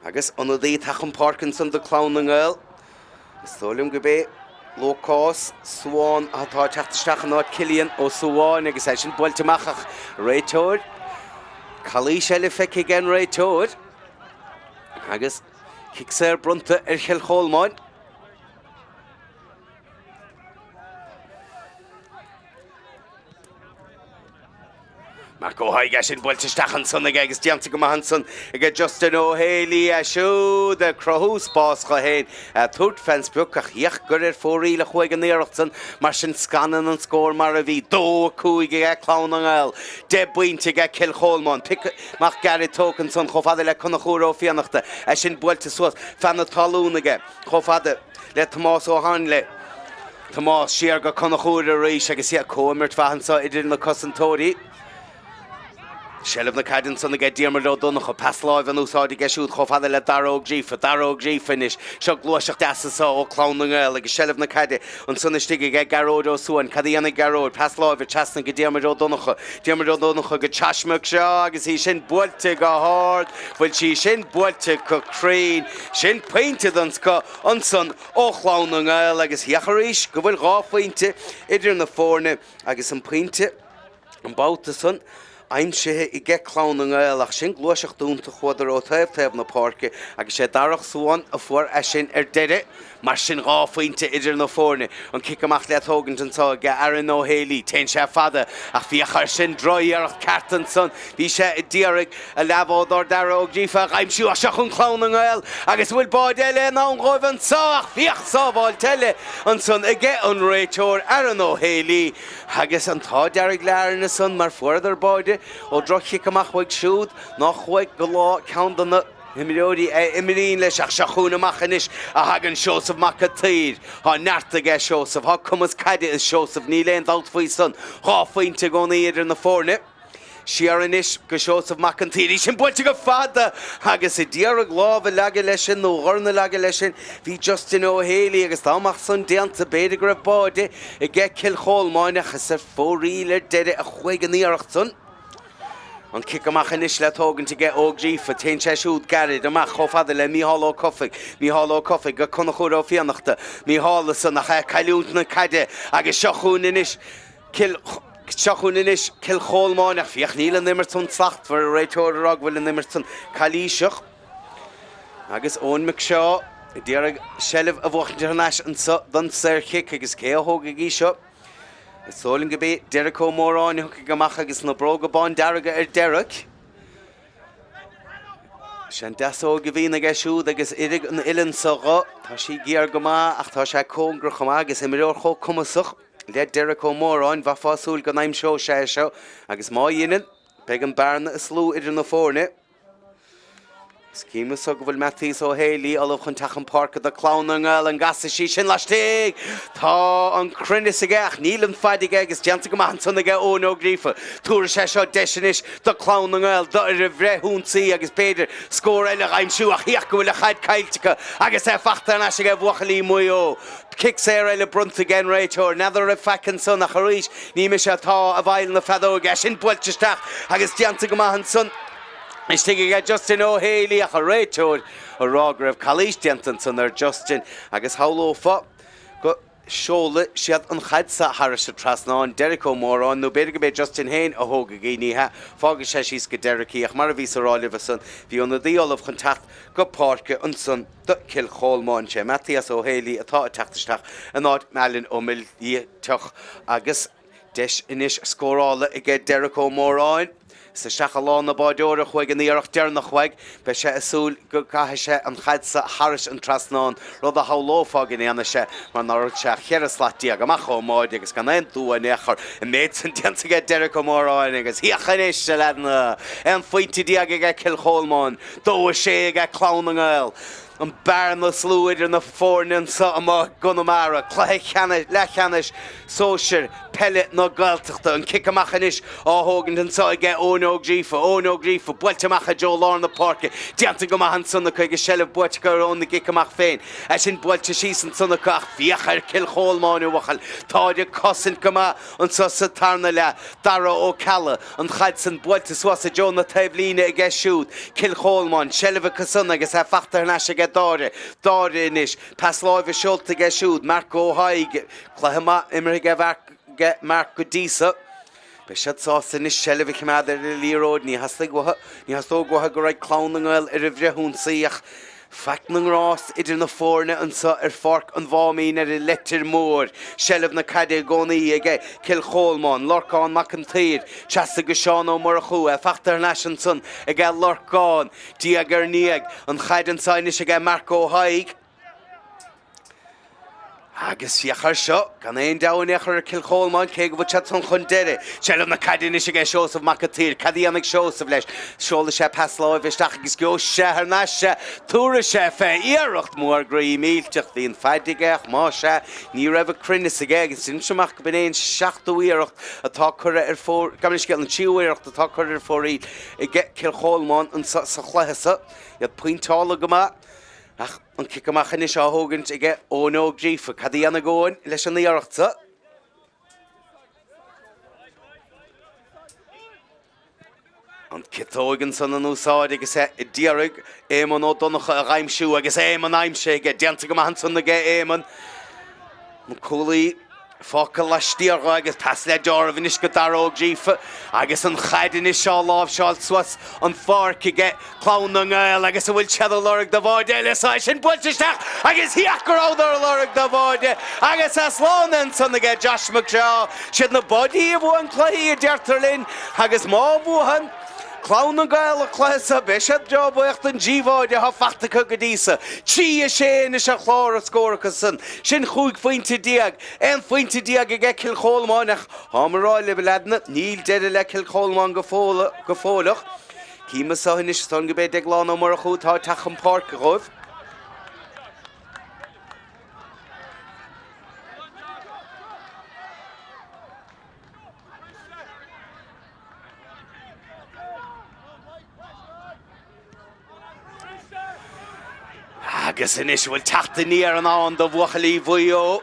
Agus ionadaí ag teacht chun páirce ansan do Clann na nGael. Is dóigh liom gurb é Lócás Suán atá ag teacht isteach in áit Cillian Ó Súbháin agus é sin buailte amach ach réiteoir. Calaois eile feicthe ag an réiteoir. Agus cic saor bronnta ar Chill Cholmáin. Marc Ó hAodha, é sin buailte isteach ansan aige agus déanta go maith ansan aige Justin Ó Héalaí, é siúd ag cruthú spás dho fhéin, ag tabhairt fén sprioc ach féach gur ar fóraoil a chuaigh an iarracht san, mar sin scanann an scór mar a bhí, 2, 5 aige Clann na nGael, 10 bpointe aige Cill Cholmáin. Pic amach gairid tógtha ansan chomh fada le Conchúr Ó Fiannachta, é sin buailte suas feadh na talún aige chomh fada le Tomás Ó hAinle. Tomás siar go Conchúr arís agus féach comhimirt mhaith anseo idir na cosantóirí. Seilbh na caide ansan aige Diarmuid Ó Donncha. Pas láimhe in úsáid aige siúd chomh fada le Dara Ó Gríofa. Dara Ó Gríofa anois. Seo gluaiseacht deas anseo ó Clann na nGael agus seilbh na caide ansan istigh aige Gearóid Ó Suain. Cad a dhéanfaidh Gearóid? Pas láimhe trasna go Diarmuid Ó Donncha. Diarmuid Ó Donncha go Josh McShaw agus í sin buailte go hard. Bhfuil sí sin buailte go cruinn? Sin pointe den scoth ansan ó Chlann na nGael agus féach arís go bhfuil 2 phointe idir na foirne agus an pointe an babhta san aimsithe aige Clann na nGael ach sin gluaiseacht iontach chuadar ó taobh taobh na páirce agus sé Darach Suan a fuair é sin ar deireadh. Mar sin 2 phointe idir na foirne. An cic amach le tógaint anseo aige Aaron Ó Héalaí. Téann sé fada ach féach air sin drochiarracht ceart ansan. Bhí sé a d'iarraidh a leathbhádóir Dara Ó Gríofa a aimsiú ach seo chugainn Clann na nGael agus an bhfuil báide eile i ndán dhóibh anseo ach féach sábháilt eile ansan aige an réiteoir Aaron Ó Héalaí agus an t-ádh dearg le Aaron ansan mar fuaireadar báide ó droch-chic amach uaidh siúd nár chuaigh go lámh ceann de na himreoirí a imríonn leis ach seo chugainn amach anois a thagann Seosamh Mac an tSaoir. Tá neart aige Seosamh, tá cumas caide ag Seosamh, níl aon dabht faoi san. 2 phointe i gcónaí idir na foirne. Siar anois go Seosamh Mac an tSaoir. Í sin buailte go fada agus a d'iarraidh lámh a leagadh leis sin nó dhorn a leagadh leis sin bhí Justin Ó Héalaí agus dá mbeadh san déanta b'fhéidir go raibh báide aige Cill Cholmáin ach is ar fóraoil ar deireadh a chuaigh an iarracht san. An cic amach anois le tógaint aige Ó Gríofa. Téann sé siúd gairid amach chomh fada le Mícheál Ó Cofaigh. Mícheál Ó Cofaigh go Conchúr Ó Fiannachta. Mícheál ansan ach é ag cailliúint na caide agus seo chugainn anois Cill seo chugainn anois Cill Cholmáin ach féach níl an imirt san slachtmhar, an réiteoir ag rá go bhfuil an imirt san calaoiseach. Agus Eoin McShaw ag iarraidh seilbh a bhuachaint thar n-ais anso don saorchic agus cé a thógfaidh í seo? Is dóigh liom gurb é Derek Ó Móráin a thiocfaidh amach agus na bróga bándearga ar Derek. Is an deasóg a bhíonn aige siúd agus oirfidh an uillinn so dho. Tá sí géar go maith ach tá sé cóngarach chomh maith agus imreoir chomh cumasach le Derek Ó Móráin. Bheifeá ag súil go n-aimseodh sé é seo agus má dheineann, beidh an bearna is lú idir na foirne. Is cím anso go bhfuil Mathias Ó Héalaí ullamh chun teacht chun páirce do Clann na nGael. An gcasfaidh sí sin laistigh? Tá an cruinneas aige ach níl an faid aige agus déanta go maith ansan aige Eoin Ó Gríofa. Tabharfaidh sé seo deis anois do Clann na nGael dul ar bhreith ionsaí agus b'fhéidir scór eile a aimsiú ach féach go bhfuil an chaid caillte acu agus é fachta thar n-ais aige bhuachaillí Mhaigh Eo. Cic saor eile bronnta ag an réiteoir. N'fheadar an raibh faic ansan ach arís ní mise atá i bhfeighil na feadóige. É sin buailte isteach agus déanta go maith ansan. Istigh aige Justin Ó Héalaí ach an réiteoir ag rá go raibh calaois déanta ansan ar Justin agus shamhlófá go seolfaidh siad an chaid seo thairis an trasnán. Derek Ó Móráin, nó b'fhéidir gurb é Justin féin a thógfaidh í, ní hea, fágfaidh sé síos go Derek í ach mar a bhíos a rá libh ansan bhí ionadaí ullamh chun teacht go páirce ansan do Cill Cholmáin. Sé Mathias Ó Héalaí atá ag teacht isteach in áit Alan Ó Millteach agus Deis anois scórála aige Derek Ó Móráin. Is isteach i lámh na báideora a chuaigh an iarracht deireanach uaidh. Beidh sé ag súil go gcaithfidh sé an chaid seo thairis an trasnán, rud a shamhlófá go ndéanfaidh sé mar ná raibh sé ach 14 slat amach ón mbáide agus gan aon dua in aon chor. An méid san déanta aige Derek Ó Móráin agus féach anois, a leaideanna! 11 phointe aige Cill Cholmáin, 2-6 aige Clann na nGael. An bearna is lú idir na foirne anseo amuigh i gConamara, cluiche ceannais, leathcheannais sóisir peile na Gaeltachta. An cic amach anois á thógaint anseo aige Eoin Ó Gríofa. Eoin Ó Gríofa buailte amach i dtreo lár na páirce. Déanta go maith ansan acu agus seilbh buaite acu ar óna gcic amach féin. É sin buailte síos ansan acu ach féach ar Cill Cholmáin, a bhuachaill. Táid ag cosaint go maith anseo sa tarna leath. Dara Ó Ceallaigh. An chaid san buailte suas i dtreo na taobhlíne aige siúd. Cill Cholmáin, seilbh acu san agus é fachta thar n-ais aige Dáire. Dáire anois. Pas láimhe seolta aige siúd. Marc Ó hAigh. Cluiche maith imeartha aige Marc go dtí so. Beidh siad sásta anois seilbh a choimeád ar an liathróid. Ní theastaigh uathu, ní theastódh uathu go raghadh Clann na nGael ar an bhfrithionsaí ach Faic na ngrást idir na foirne anseo ar Pháirc an Mháimín ar an Leitir Móir. Seilbh na caide i gcónaí aige Cill Cholmáin. Lorcán Mac an tSaoir trasna go Seán Ó Murchú. É fachta thar n-ais ansan aige Lorcán. Diaidh ar ndiaidh. An chaid anseo anois aige Marc Ó hAigh. Agus féach air seo, gan aon deabhadh in aon chor ar Cill Cholmáin, cé go bhfuil siad san chun deiridh. Seilbh na caide anois aige Seosamh Mac an tSaoir. Cad a dhéanfaidh Seosamh leis? Seolfaidh sé pas láimhe isteach agus gheobhaidh sé thar n-ais é. Tabharfaidh sé fé iarracht mór groí millteach. Bhí an faid aige ach más ea, ní raibh an cruinneas aige agus deirimse amach go b'in é an seachtú iarracht atá curtha ar fóraoil, gabh mo leithscéal, an tríú iarracht atá curtha ar fóraoil aige Cill Cholmáin anso sa chluiche so. Iad pointeála go maith ach An cic amach anois á thógaint aige Eoin Ó Gríofa. Cad a dhéanfaidh Eoin leis an iarracht seo? An ciotóig ansan in úsáid agus é ag iarraidh Éamonn Ó Donncha a dh'aimsiú agus Éamonn aimsithe aige. Déanta go maith ansan aige Éamonn. An cúlaí fágtha laistiar dho agus pas le deáramh anois go Dara Ó Gríofa agus an chaid anois á láimhseáil suas an pháirc aige Clann na nGael agus an bhfuil siad ag lorg do bháide eile is é sin buailte isteach agus féach go rabhadar ag lorg do bháide agus é slán ansan aige Josh McShaw. Siad na báidí a bhuann cluichí a deirtear linn agus má bhuann Clann na nGael an cluiche seo, beidh siad breá buíoch don dtrí bháide atá fachta acu go dtí so. 3, 6 anois ar chlár an scór acu san. Sin 15 phointe. 11 phointe aige Cill Cholmáin ach táim ag rá libh, a leaideanna, níl deireadh le Cill Cholmáin go fóilleach. Cím anso anois is dóigh liom gurb é Deaglán Ó Murchú atá ag teacht chun páirce dhóibh. Agus anois an bhfuil teacht aniar in ann do bhuachaillí Mhaigh Eo.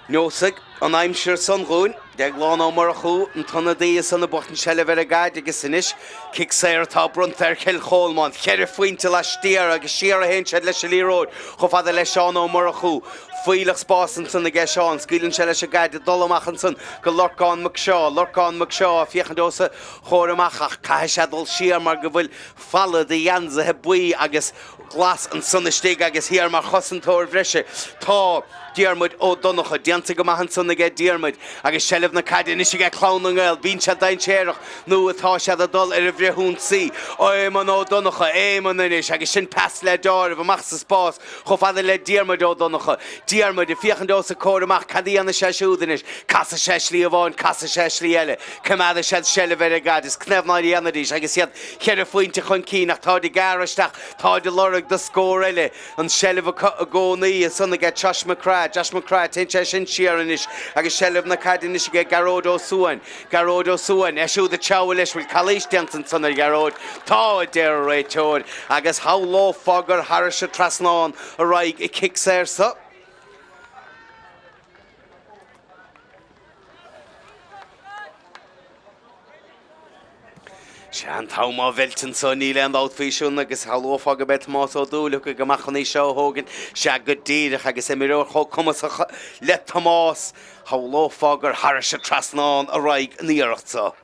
Neosfaidh an aimsir san dhúinn. Deaglán Ó Murchú, an t-ionadaí ansan ag buachtaint seilbh ar an gcaid agus anois cic saor atá bronnta ar Chill Cholmáin. Cheithre phointe laistiar agus siar a théann siad leis an liathróid chomh fada le Seán Ó Murchú. Fuílleach spáis ansan aige Seán. Scaoileann sé leis an gcaid ag dul amach ansan go Lorcán McShaw. Lorcán McShaw ag féachaint os a chomhair amach ach caithfidh sé dul siar mar go bhfuil falla de gheansaithe buí agus glas ansan istigh agus thiar mar chosantóir bhreise tá Diarmuid Ó Donncha. Déanta go maith ansan aige Diarmuid agus seilbh na caide anois aige Clann na nGael. Bíonn siad dainséarach nuair atá siad ag dul ar an bhfrithionsaí. Éamonn Ó Donncha, Éamonn anois agus sin pas le deáramh amach sa spás. Chomh fada le Diarmuid Ó Donncha. Diarmuid ag féachaint os a comhair amach, cad a dhéanfaidh sé siúd anois? Casfaidh sé slí amháin, casfaidh sé slí eile. Coimeádfaidh siad seilbh ar an gcaid. Is cnaimh ná dhéanfaidís agus iad cheithre phointe chun cinn ach táid ag gearradh isteach, táid ag lorg do scór eile. An seilbh acu i gcónaí ansan aige Josh McGrath. Josh McGrath, téann sé sin siar anois agus seilbh na caide anois aige Gearóid Ó Suain. Gearóid Ó Suain, é siúd ag treabhadh leis, bhfuil calaois déanta ansan ar Ghearóid? Tá, a deir an réiteoir, agus shamhlófá gur thairis an trasnán a raghaidh an cic saor so. Sea, an t-am á mheilt anso, níl aon dabht faoi sin, agus shamhlófá gurb é Tomás Ó Dúill a thiocfaidh amach chun í seo a thógaint, sea, go díreach, agus imreoir chomh cumasach le Tomás. Shamhlófá gur thairis an trasnán a raghaidh an iarracht so.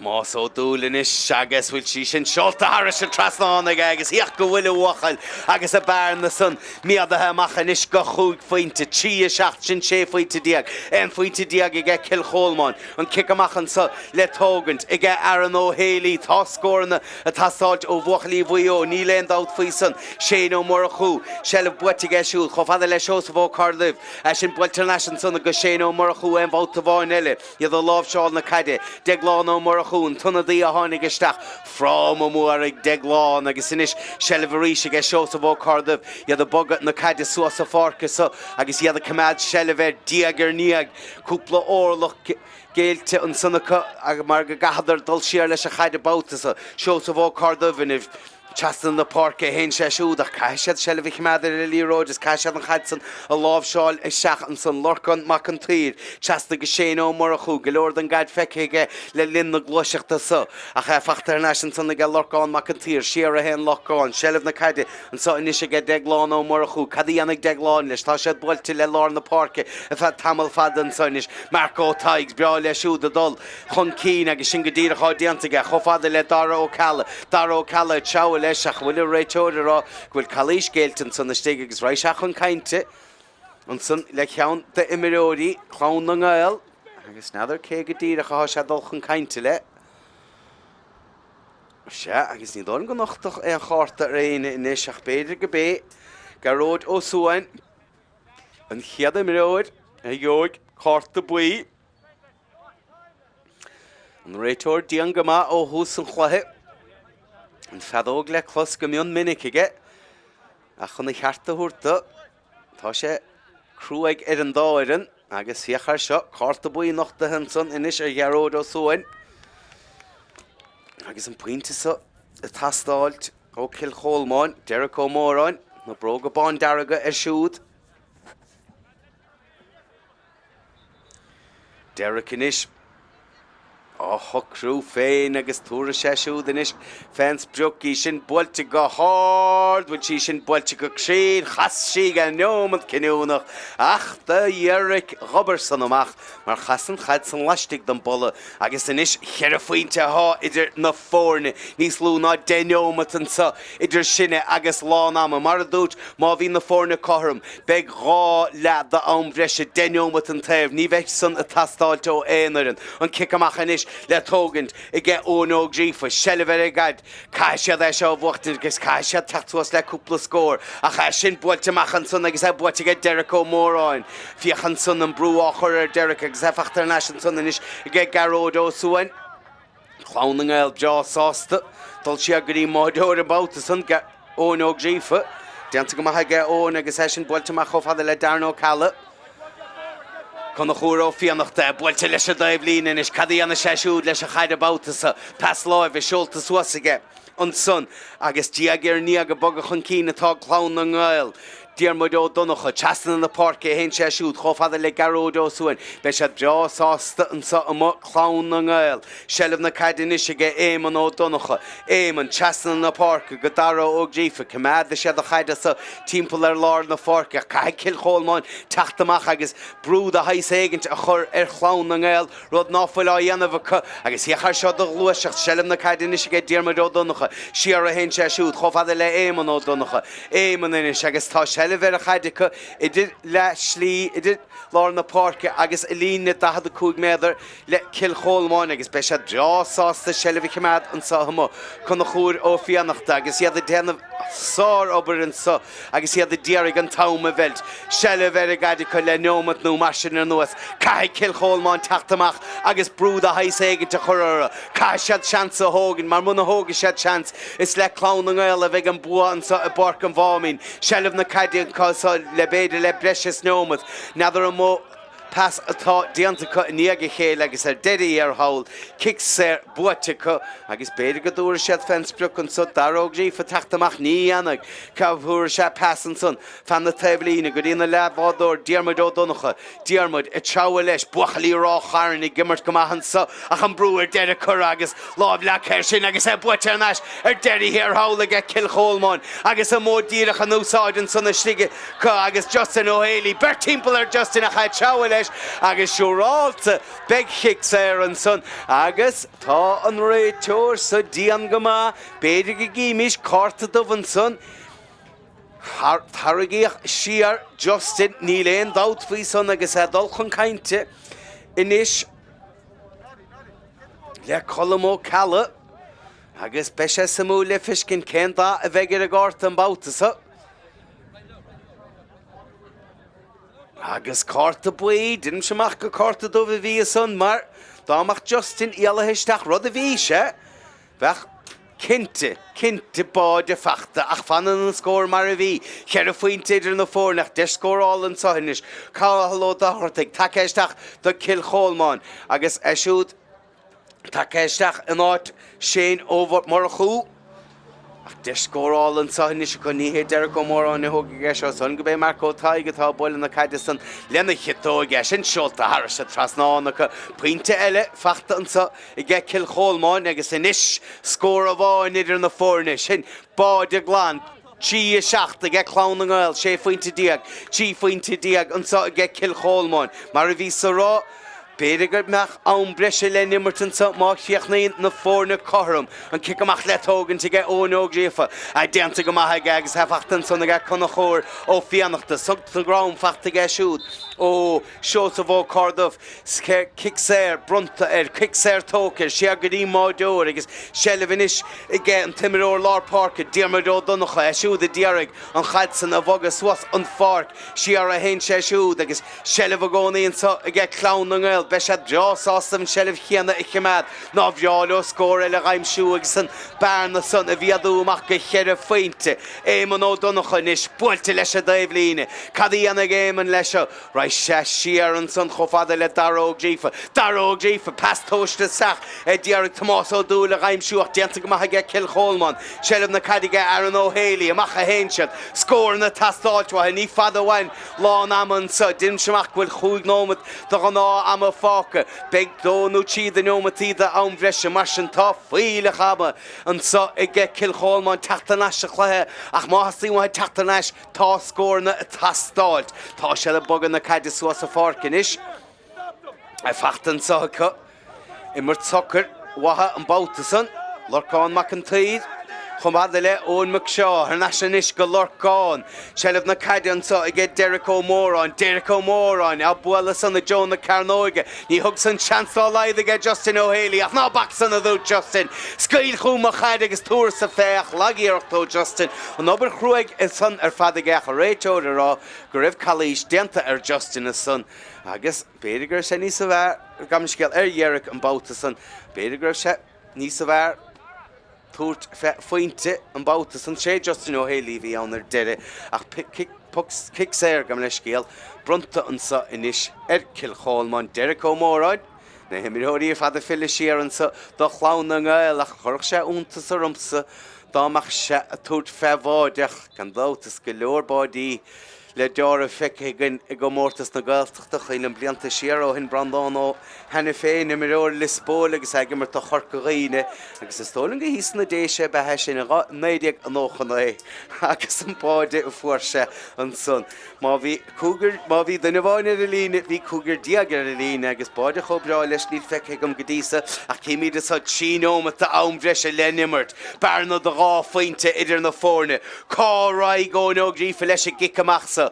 Tomás Ó Dúill anois agus bhfuil sí sin seolta thairis an trasnán aige agus féach go bhfuil a bhuachaill agus an bearna san méadaithe amach anois go chúig phointe, 3, 7, sin 16 phointe, 11 phointe aige Cill Cholmáin. An cic amach anso le tógaint aige Aaron Ó Héalaí. Tá scóranna ag teastáilt ó bhuachaillí Mhaigh Eo, níl aon dabht faoi san. Shane Ó Murchú, seilbh buaite aige siúd chomh fada le Seosamh Ó Corrduibh. É sin buailte thar n-ais ansan go Shane Ó Murchú aon bhabhta amháin eile. Iad ag láimhseáil na caide. Deaglán Ó Murchú, an t-ionadaí a tháinig isteach. Fráma mór ag Deaglán agus anois seilbh arís aige Seosamh Ó Corrduibh. Iad ag bogadh na caide suas an pháirc anso agus iad ag coimeád seilbh air diaidh ar ndiaidh. Cúpla orlach géillte ansan acu mar go gcaitheadar dul siar leis an chaid an babhta so. Seosamh Ó Corrduibh anois. Trasna na páirce a théann sé siúd ach caithfidh siad seilbh a choimeád ar an liathróid is caithfidh siad an chaid san a láimhseáil isteach ansan. Lorcán Mac an tSaoir trasna go Shane Ó Murchú. Go leor den gcaid feicthe aige le linn na gluaiseachta so ach é fachta thar n-ais ansan aige Lorcán Mac an tSaoir. Siar a théann Lorcán. Seilbh na caide anso anois aige Deaglán Ó Murchú. Cad a dhéanfaidh Deaglán leis? Tá siad buailte le lár na páirce ar feadh tamall fada anso anois. Marc Ó Tadhg, breá leis siúd ag dul. chun cinn agus sin go díreach á déanta aige chomh fada le Dara Ó Ceallaigh. Dara Ó Ceallaigh ag treabhadh leis ach bhfuil an réiteoir ag rá go bhfuil calaois géillte ansan istigh agus raghaidh sé chun cainte ansan le ceann d'imreoirí Clann na nGael agus n'fheadar cé go díreach atá sé ag dul chun cainte le. Sea, agus ní dóigh liom go nochtfadh aon chárta ar éinne anois ach b'fhéidir go b'é Gearóid Ó Suain an chéad imreoir a gheobhaidh cárta buí. An réiteoir dian go maith ó thús an chluiche. An feadóg le clos go mion minic aige. Ach chun a cheart a thabhairt do, tá sé cruaidh ar an dá fhoireann agus féach air seo, cárta buí nochtaithe ansan anois ar Ghearóid Ó Suain. Agus an pointe seo ag teastáilt ó Cill Cholmáin, Derek Ó Móráin, na bróga bándearga air siúd. Derek anois á shocrú féin agus tabharfaidh sé siúd anois fén sprioc í sin buailte go hard, bhfuil sí sin buailte go cruinn, chas sí ag an neomat cinniúnach ach do Dherek dh'obair san amach mar chas an chaid san laistigh den bpolla agus anois cheithre phointe athá idir na foirne, níos lú ná deich neomat anso idir sinne agus lán ama. Mar a dúirt, má bhíonn na foirne cothrom, beidh 2 leath d'am bhreise, 10 neomat an taobh. Ní bheidh san ag teastáilt ó aon fhoireann. An cic amach anois le tógaint aige Eoin Ó Gríofa. Seilbh ar an gcaid. Caithfidh siad é seo a bhuachtaint agus caithfidh siad teacht suas le cúpla scór. Ach é sin buailte amach ansan agus é buaite aige Derek Ó Móráin. Féach ansan an brú á chur ar Derek agus é fachta thar n-ais ansan anois aige Gearóid Ó Suain. Clann na nGael breá sásta dul siar go dtí an mbáireoir an babhta san, Eoin Ó Gríofa. Déanta go maith aige Eoin agus é sin buailte amach chomh fada le Darren Ó Ceallaigh. Conchúr Ó Fiannachta buailte leis an dtaobhlíne anois. Cad a dhéanfaidh sé siúd leis an chaid an babhta so? Pas láimhe seolta suas aige. Ansan, agus diaidh ar ndiaidh ag bogadh chun cinn atá Clann na nGael. Diarmuid Ó Donncha, trasna na páirce a théann sé siúd, chomh fada le Gearóid Ó Suain. Beidh siad breá sásta anso amuigh, Clann na nGael. Seilbh na caide anois aige Éamonn Ó Donncha. Éamonn, trasna na páirce go Dara Ó Gríofa. Coimeádfaidh siad an chaid anso timpeall ar lár na páirce ach caithfidh Cill Cholmáin teacht amach agus brú de shaghas éigint a chur ar Chlann na nGael. Rud ná fuil á dhéanamh acu agus féach air seo do ghluaiseacht, seilbh na caide anois aige Diarmuid Ó Donncha. Siar a théann sé siúd, chomh fada le Éamonn Ó Donncha. Éamonn anois agus tá seilbh ar an chaid acu idir leath slí, idir lár na páirce agus líne 45 méadar le Cill Cholmáin agus beidh siad breá sásta seilbh a choimeád anseo amuigh. Conchúr Ó Fiannachta agus iad ag déanamh sár-obair anseo. Agus iad a d'iarraidh an t-am a mheilt, seilbh ar an gcaid acu le neomat nó mar sin anuas, caithfidh Cill Cholmáin teacht amach agus brú de shaghas éigint a chur orthu. Caithfidh siad seans a thógaint, mar muna thógfaidh siad seans, is le Clann na nGael a bheidh an bua anseo i bPáirc an Mháimín. Seilbh na caide acu le b'fhéidir le breis is neomat. N'fheadar an mó pas atá déanta acu i ndiaidh a chéile agus ar deireadh thiar thall, cic saor buaite acu agus b'fhéidir go dtabharfaidh siad fén sprioc anso, Dara Ó Gríofa ag teacht amach, ní dhéanfaidh, tabharfaidh sé pas ansan feadh na taobhlíne go dtí na leathbhádóir Diarmuid Ó Donncha, Diarmuid ag treabhadh leis, buachaillí Ráth Chairn ag imirt go maith anso ach an brú ar deireadh curtha agus lámh leagtha air sin agus é buaite thar n-ais ar deireadh thiar thall aige Cill Cholmáin agus an modh díreach in úsáid ansan istigh acu agus Justin Ó Héalaí, beirt timpeall ar Justin ach é ag treabhadh leis. leis agus siúrálta beidh cic saor ansan agus tá an réiteoir so dian go maith, b'fhéidir go gcífimís cárta dubh ansan. Tarraingíodh siar Justin, níl aon dabht faoi san agus é ag dul chun cainte anois le Colm Ó Ceallaigh agus beidh sé suimiúil le feiscint cén dath a bheidh ar an gcárta an babhta seo. Agus cárta buí, deinimse amach gur cárta dubh a bhí ansan mar dá mbeadh Justin éalaithe isteach, rud a bhí sé, bheadh cinnte, cinnte báide fachta ach fanann an scór mar a bhí, cheithre phointe idir na foirne ach deis scórála anseo anois, Cathal Ó Dochartaigh tagtha isteach do Cill Cholmáin agus é siúd Tagtha isteach in áit Shane Ó Murchú. Ach deis scórála anseo anois acu. Ní hé Derek Ó Móráin a thógfaidh é seo san gurb é Marc Ó Tadhg atá ag bualadh na caide san lena chiotóig. É sin seolta thairis an trasnán acu. Pointe eile fachta anseo aige Cill Cholmáin agus anois scór amháin idir na foirne. Sin báide glan. 3, 7 aige Clann na nGael, 16 phointe, 13 phointe anseo aige Cill Cholmáin. Mar a bhíos a rá, b'fhéidir go mbeadh am breise le n-imirt anseo má chríochnaíonn na foirne cothrom. An cic amach le tógaint aige Eoin Ó Gríofa, déanta go maith aige agus é fachta ansan aige Conchúr Ó Fiannachta. Sult na gcrann fachta aige siúd ó Seosamh Ó Corrduibh. Cic saor bronnta air, cic saor tógtha, siar go dtí an mbáideoir agus seilbh anois aige an t-imreoir lár páirce, Diarmuid Ó Donnchadha, é siúd a d'iarraidh an chaid san a bhogadh suas an pháirc. Siar a théann sé siúd agus seilbh i gcónaí anseo aige Clann na nGael. Beidh siad breá sásta an tseilbh chéanna a choimeád. Nár bhreá leo scór eile a dh'aimsiú agus an bearna san a mhéadú amach go cheithre phointe. Éamonn Ó Donnchadha anois buailte leis an dtaobhlíne. Cad a dhéanfaidh Éamonn leis seo? Raghaidh sé siar ansan chomh fada le Dara Ó Gríofa. Dara Ó Gríofa, pas tomhaiste isteach a d'iarraidh Tomás Ó Dúill a dh'aimsiú ach déanta go maith aige Cill Cholmáin. Seilbh na caide aige Aaron Ó Héalaí. Amach a théann siad. Scóranna ag teastáilt uathu. Ní fada uainn lán ama anso. Deinimse amach go bhfuil chúig nóimeat de ghnáth ama fágtha. Beidh dó nó trí de neomataí d'am bhreise. Mar sin tá fuílleach ama anso aige Cill Cholmáin teacht thar n-ais sa chluiche ach má theastaíonn uathu teacht thar n-ais Tá scóranna ag teastáilt. Tá siad ag bogadh na caide suas an pháirc anois. Fachta anseo acu. Imirt socair uathu an babhta san. Lorcán Mac an tSaoir chomh fada le Eoin McShaw. Thar n-ais anois go Lorcán. Seilbh na caide anseo aige Derek Ó Móráin. Derek Ó Móráin á bualadh san i dtreo na cearnóige. Ní thug san seans dá laghad aige Justin Ó Héalaí ach ná bac san a dúirt Justin. Scaoil chugam mo chaid agus tabharsa fé ach lag-iarracht ó Justin. An obair chruaidh san ar fad aige ach an réiteoir a rá go raibh calaois déanta ar Justin ansan agus b'fhéidir go raibh sé níosa bhfearr, gabh mo leithscéal, ar Dherek an babhta san, b'fhéidir go raibh sé níosa bhfearr tabhairt fé phointe an babhta san. Sé Justin Ó Héalaí a bhí ann ar deireadh ach cic saor, gabh mo leithscéal, bronnta anso anois ar Cill Cholmáin. Derek Ó Móráin. Na himreoirí ar fad ag filleadh siar anso do Chlann na nGael ach chuirfeadh sé iontas ormsa dá mbeadh sé ag tabhairt fé bháide ach gan dabht is go leor báidí le deáramh feicthe againn i gComórtas na Gaeltachta. Cuimhin liom blianta siar ó shin Breandán Ó hAiniféin, imreoir Lios Póil agus é ag imirt do Chorca Dhuibhne agus is dóigh liom gur thíos sna Déise ab ea é sin i 1999 agus an báide a fuair sé ansan. Má bhí cúigear, má bhí duine amháin ar an líne, bhí cúigear déag ar an líne agus báide chomh breá leis níl feicthe agam go dtí so ach címid anso 3 neomat d'am bhreise le n-imirt. Bearna de dhá phointe idir na foirne. Cá raghaidh Eoin Ó Gríofa leis an gcic amach so?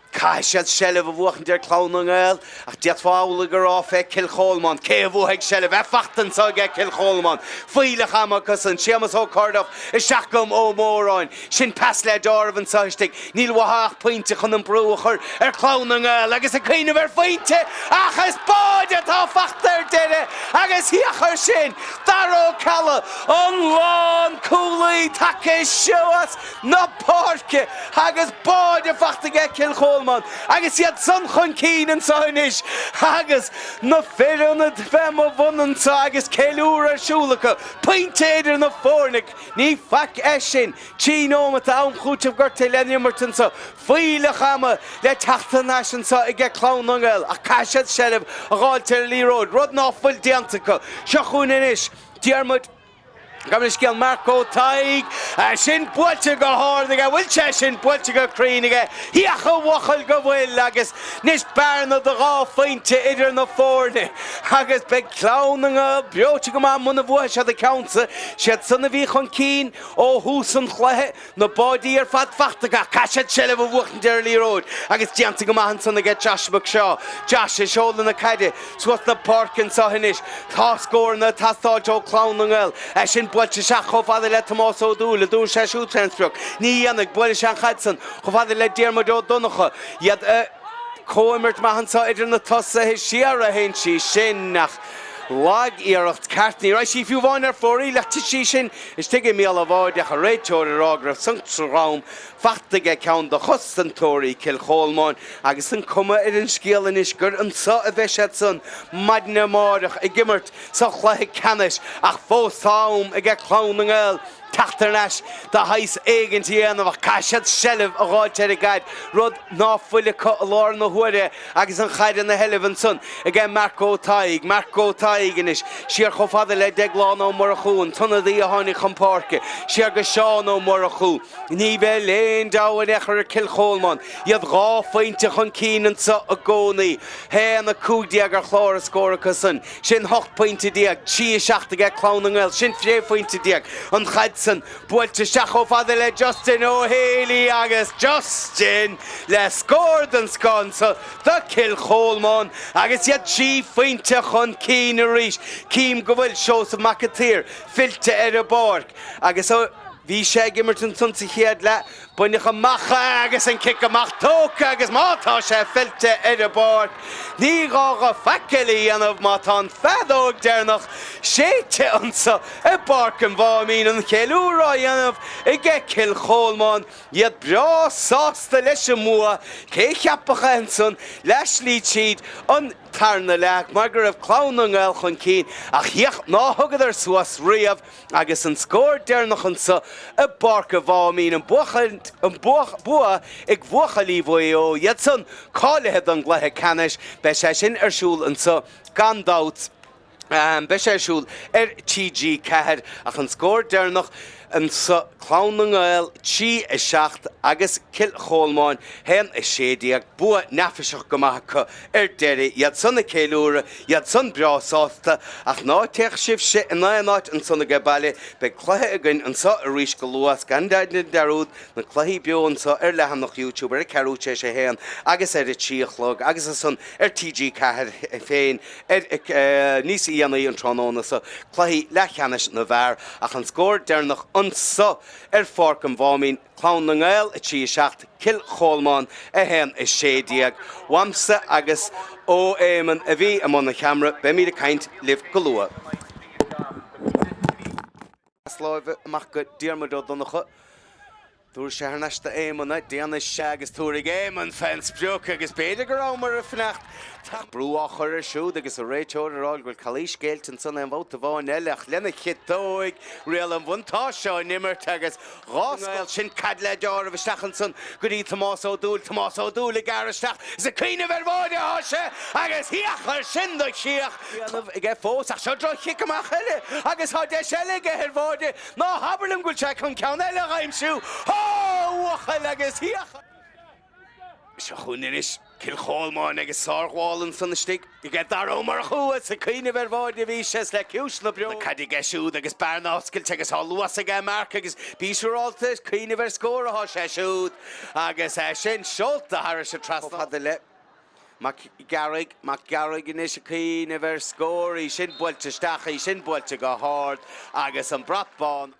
Caithfidh siad seilbh a bhuachaint ar Clann na nGael ach d'fhéadfá amhlaidh a rá fé Cill Cholmáin. Cé a bhuafaidh seilbh? É fachta anso aige Cill Cholmáin. Fuílleach ama acusan. Séamus Ó Corrduff isteach go Ó Móráin. Sin pas le deáramh anso istigh. Níl uathu ach pointe chun an brú a chur ar Chlann na nGael agus ag cuimhneamh ar phointe ach is báide atá fachta ar deireadh agus féach air sin, Dara Ó Ceallaigh, an lánchúlaí tagtha suas na páirce agus báide fachta aige Cill Cholmáin agus iad san chun cinn anso anois agus na fir ionaid fé mo bhun anso agus ceiliúradh ar siúl acu, pointe idir na foirne. Ní faic é sin. 3 nóimeat am chúitimh gortaithe le n-imirt anso. Fuílleach ama le teacht thar n-ais anso aige Clann na nGael ach caithfidh siad seilbh a dh'fháilt ar an liathróid, rud ná fuil déanta acu. Seo chugainn anois Diarmuid. Gabh mo leithscéal Marc Ó Tadhg, é sin buailte go hard aige, bhfuil sé sin buailte go cruinn aige, Féach a bhuachaill go bhfuil agus anois bearna de dhá phointe idir na foirne agus beidh Clann na nGael breoite go maith muna bhuafaidh siad an ceann seo, siad san a bhí chun cinn ó thús an chluiche. Na báidí ar fad fachta acu, caithfidh siad seilbh a bhuachtaint ar an liathróid agus déanta go maith ansan aige Josh McShaw. Josh ag seoladh na caide suas na páirce anso anois. Tá scóranna ag teastáilt ó Clann na nGael. É sin buailte isteach chomh fada le Tomás Ó Dúill, an dtabharfaidh sé siúd fén sprioc. Ní dhéanfaidh, buailfidh sé an chaid san chomh fada le Diarmuid Ó Donncha. Iad ag comhimirt maith anso idir na tosaithe siar a théann sí sin ach lag-iarracht ceart. Ní raibh sí fiú amháin ar fóraoil ach thit sí sin istigh i mbéal an bháide ach an réiteoir ag rá go raibh sonc sa dhroim fachta aige ceann de chosantóirí Cill Cholmáin agus an cuma ar an scéal anois gur anso a bheidh siad san maidin amáireach ag imirt sa chluiche ceannais ach fós tá am aige Clann na nGael teacht thar n-ais de shaghas éigint a dhéanamh ach caithfidh siad seilbh a dh'fháilt ar an gcaid, rud ná fuil acu i láthair na huaire agus an chaid ina sheilbh ansan aige Marc Ó Tadhg. Marc Ó Tadhg anois siar chomh fada le Deaglán Ó Murchú, an t-ionadaí a tháinig chun páirce, siar go Seán Ó Murchú. Ní bheidh aon deabhadh in aon chor ar Cill Cholmáin, iad dhá phointe chun cinn anso i gcónaí. 1, 15 ar chlár a scór acu san. Sin 18 pointe, 3, 7 aige Clann na nGael, sin 16 phointe. An chaid san buailte isteach chomh fada le Justin Ó Héalaí agus Justin le scór den scoth anso do Cill Cholmáin agus iad 3 phointe chun cinn arís. Cím go bhfuil Seosamh Mac an tSaoir fillte ar an bpáirc agus bhí sé ag imirt ansan sa chéad leath. Baineadh amach é agus an cic amach tógtha agus má tá sé fillte ar an bpáirc, ní gá dho faic eile a dhéanamh má tá an feadóg deireanach séidte anso i bPáirc an Mháimín, an cheiliúradh á dhéanamh aige Cill Cholmáin, iad breá sásta leis an mbua, cé cheapfadh é ansan leath slí tríd an tarna leath mar go raibh Clann na nGael chun cinn ach féach ná thugadar suas riamh. Agus an scór deireanach anso i bPáirc an Mháimín, an an bua ag buachaillí Mhaigh Eo, iad san cáilithe don gcluiche ceannais. Beidh sé sin ar siúl anso gan dabht. Beidh sé ar siúl ar TG4 ach an scór deireanach anso, Clann na nGael 3, 7 agus Cill Cholmáin 1, 16. Bua neafaiseach go maith acu ar deireadh, iad san ag ceiliúradh, iad san breá sásta, ach ná téadh sibhse in aon áit ansan age baile, beidh cluiche againn anso arís go luath, 's gan dearúd, na cluichí beo anso ar leathanach YouTube ar a ceathrú tar éis a haon agus ar a trí a chlog agus ansan ar TG4 féin ar níos dhéanaí an tráthnóna so, cluichí leathcheannais na bhfear, ach an scór deireanach anso ar Pháirc an Mháimín. Clann na nGael 3, 7, Cill Cholmáin 1, 16. Uaimse agus ó Éamonn a bhí i mbun an cheamara, beimid ag caint libh go luath. Pas láimhe amach go Diarmuid Ó Donnchadha. Tabharfaidh sé thar n-ais do Éamonn é. Déanfaidh sé agus tabharfaidh Éamonn fén sprioc agus b'fhéidir go rabhamar ag fanacht. Brú á chur air siúd agus an réiteoir ag rá go bhfuil calaois géillte ansan aon bhabhta amháin eile ach lena chiotóig, riail an bhuntáiste á n-imirt agus 2 scór. Sin caid le deáramh isteach ansan go dtí Tomás Ó Dúill. Tomás Ó Dúill ag gearradh isteach is ag cuimhneamh ar bháide atá sé agus féach air sin do chríoch. Déanamh aige fós ach seo droch-chic amach eile agus tá deis eile aige ar bháide. Ná habair liom go bhfuil sé chun ceann eile a aimsiú. Á, a bhuachaill agus féach. Seo chugainn anois Cill Cholmáin agus sárghabháil ansan istigh aige Dara Ó Murchú is ag cuimhneamh ar bháide a bhí sé is le ciumhais na bró. Na caide aige siúd agus bearna oscailte agus tá luas aige Mark agus bí siúrálta ag cuimhneamh ar scór atá sé siúd agus é sin seolta thairis an trasnán. Chomh fada le Mac Gearraigh, Mac Gearraigh anois ag cuimhneamh ar scór, í sin buailte isteach, í sin buailte go hard agus an brat bán.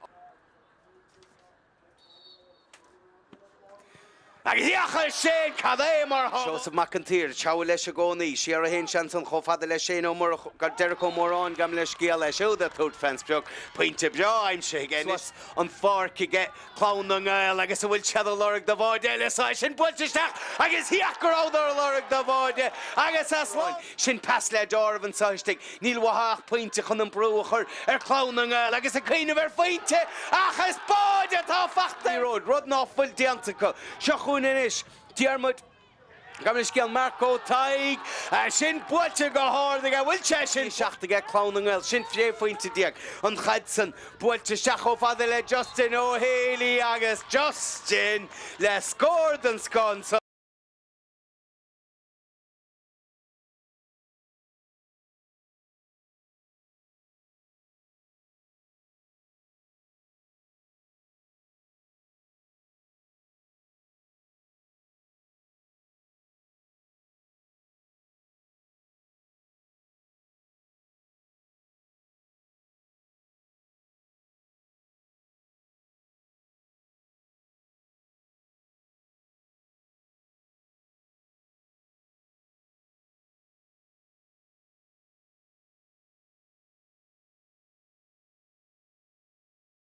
Agus féach air sin, cad é mar thá. Seosamh Mac an tSaoir, treabhadh leis i gcónaí. Siar a théann sé ansan chomh fada le Shane Ó Murchú, Derek Ó Móráin, gabh mo leithscéal, é siúd ag tabhairt fén sprioc. Pointe breá aimsithe aige anois. Suas an pháirc aige Clann na nGael agus an bhfuil siad ag lorg do bháide eile? Is é sin buailte isteach agus féach go rabhadar ag lorg do bháide agus as lán. Sin pas le deáramh anso istigh. Níl uathu ach pointe chun an brú a chur ar Chlann na nGael agus ag cuimhneamh ar phointe ach is báide atá fachta. Liathróid, rud ná fuil déanta acu. Seo chugainn anois Diarmuid. Gabh mo leithscéal Marc Ó Tadhg. Sin buailte go hard aige. Bhfuil sé sin 7 aige Clann na nGael. Sin 16 phointe. An chaid san buailte isteach chomh fada le Justin Ó Héalaí agus Justin le scór den scoth ansan.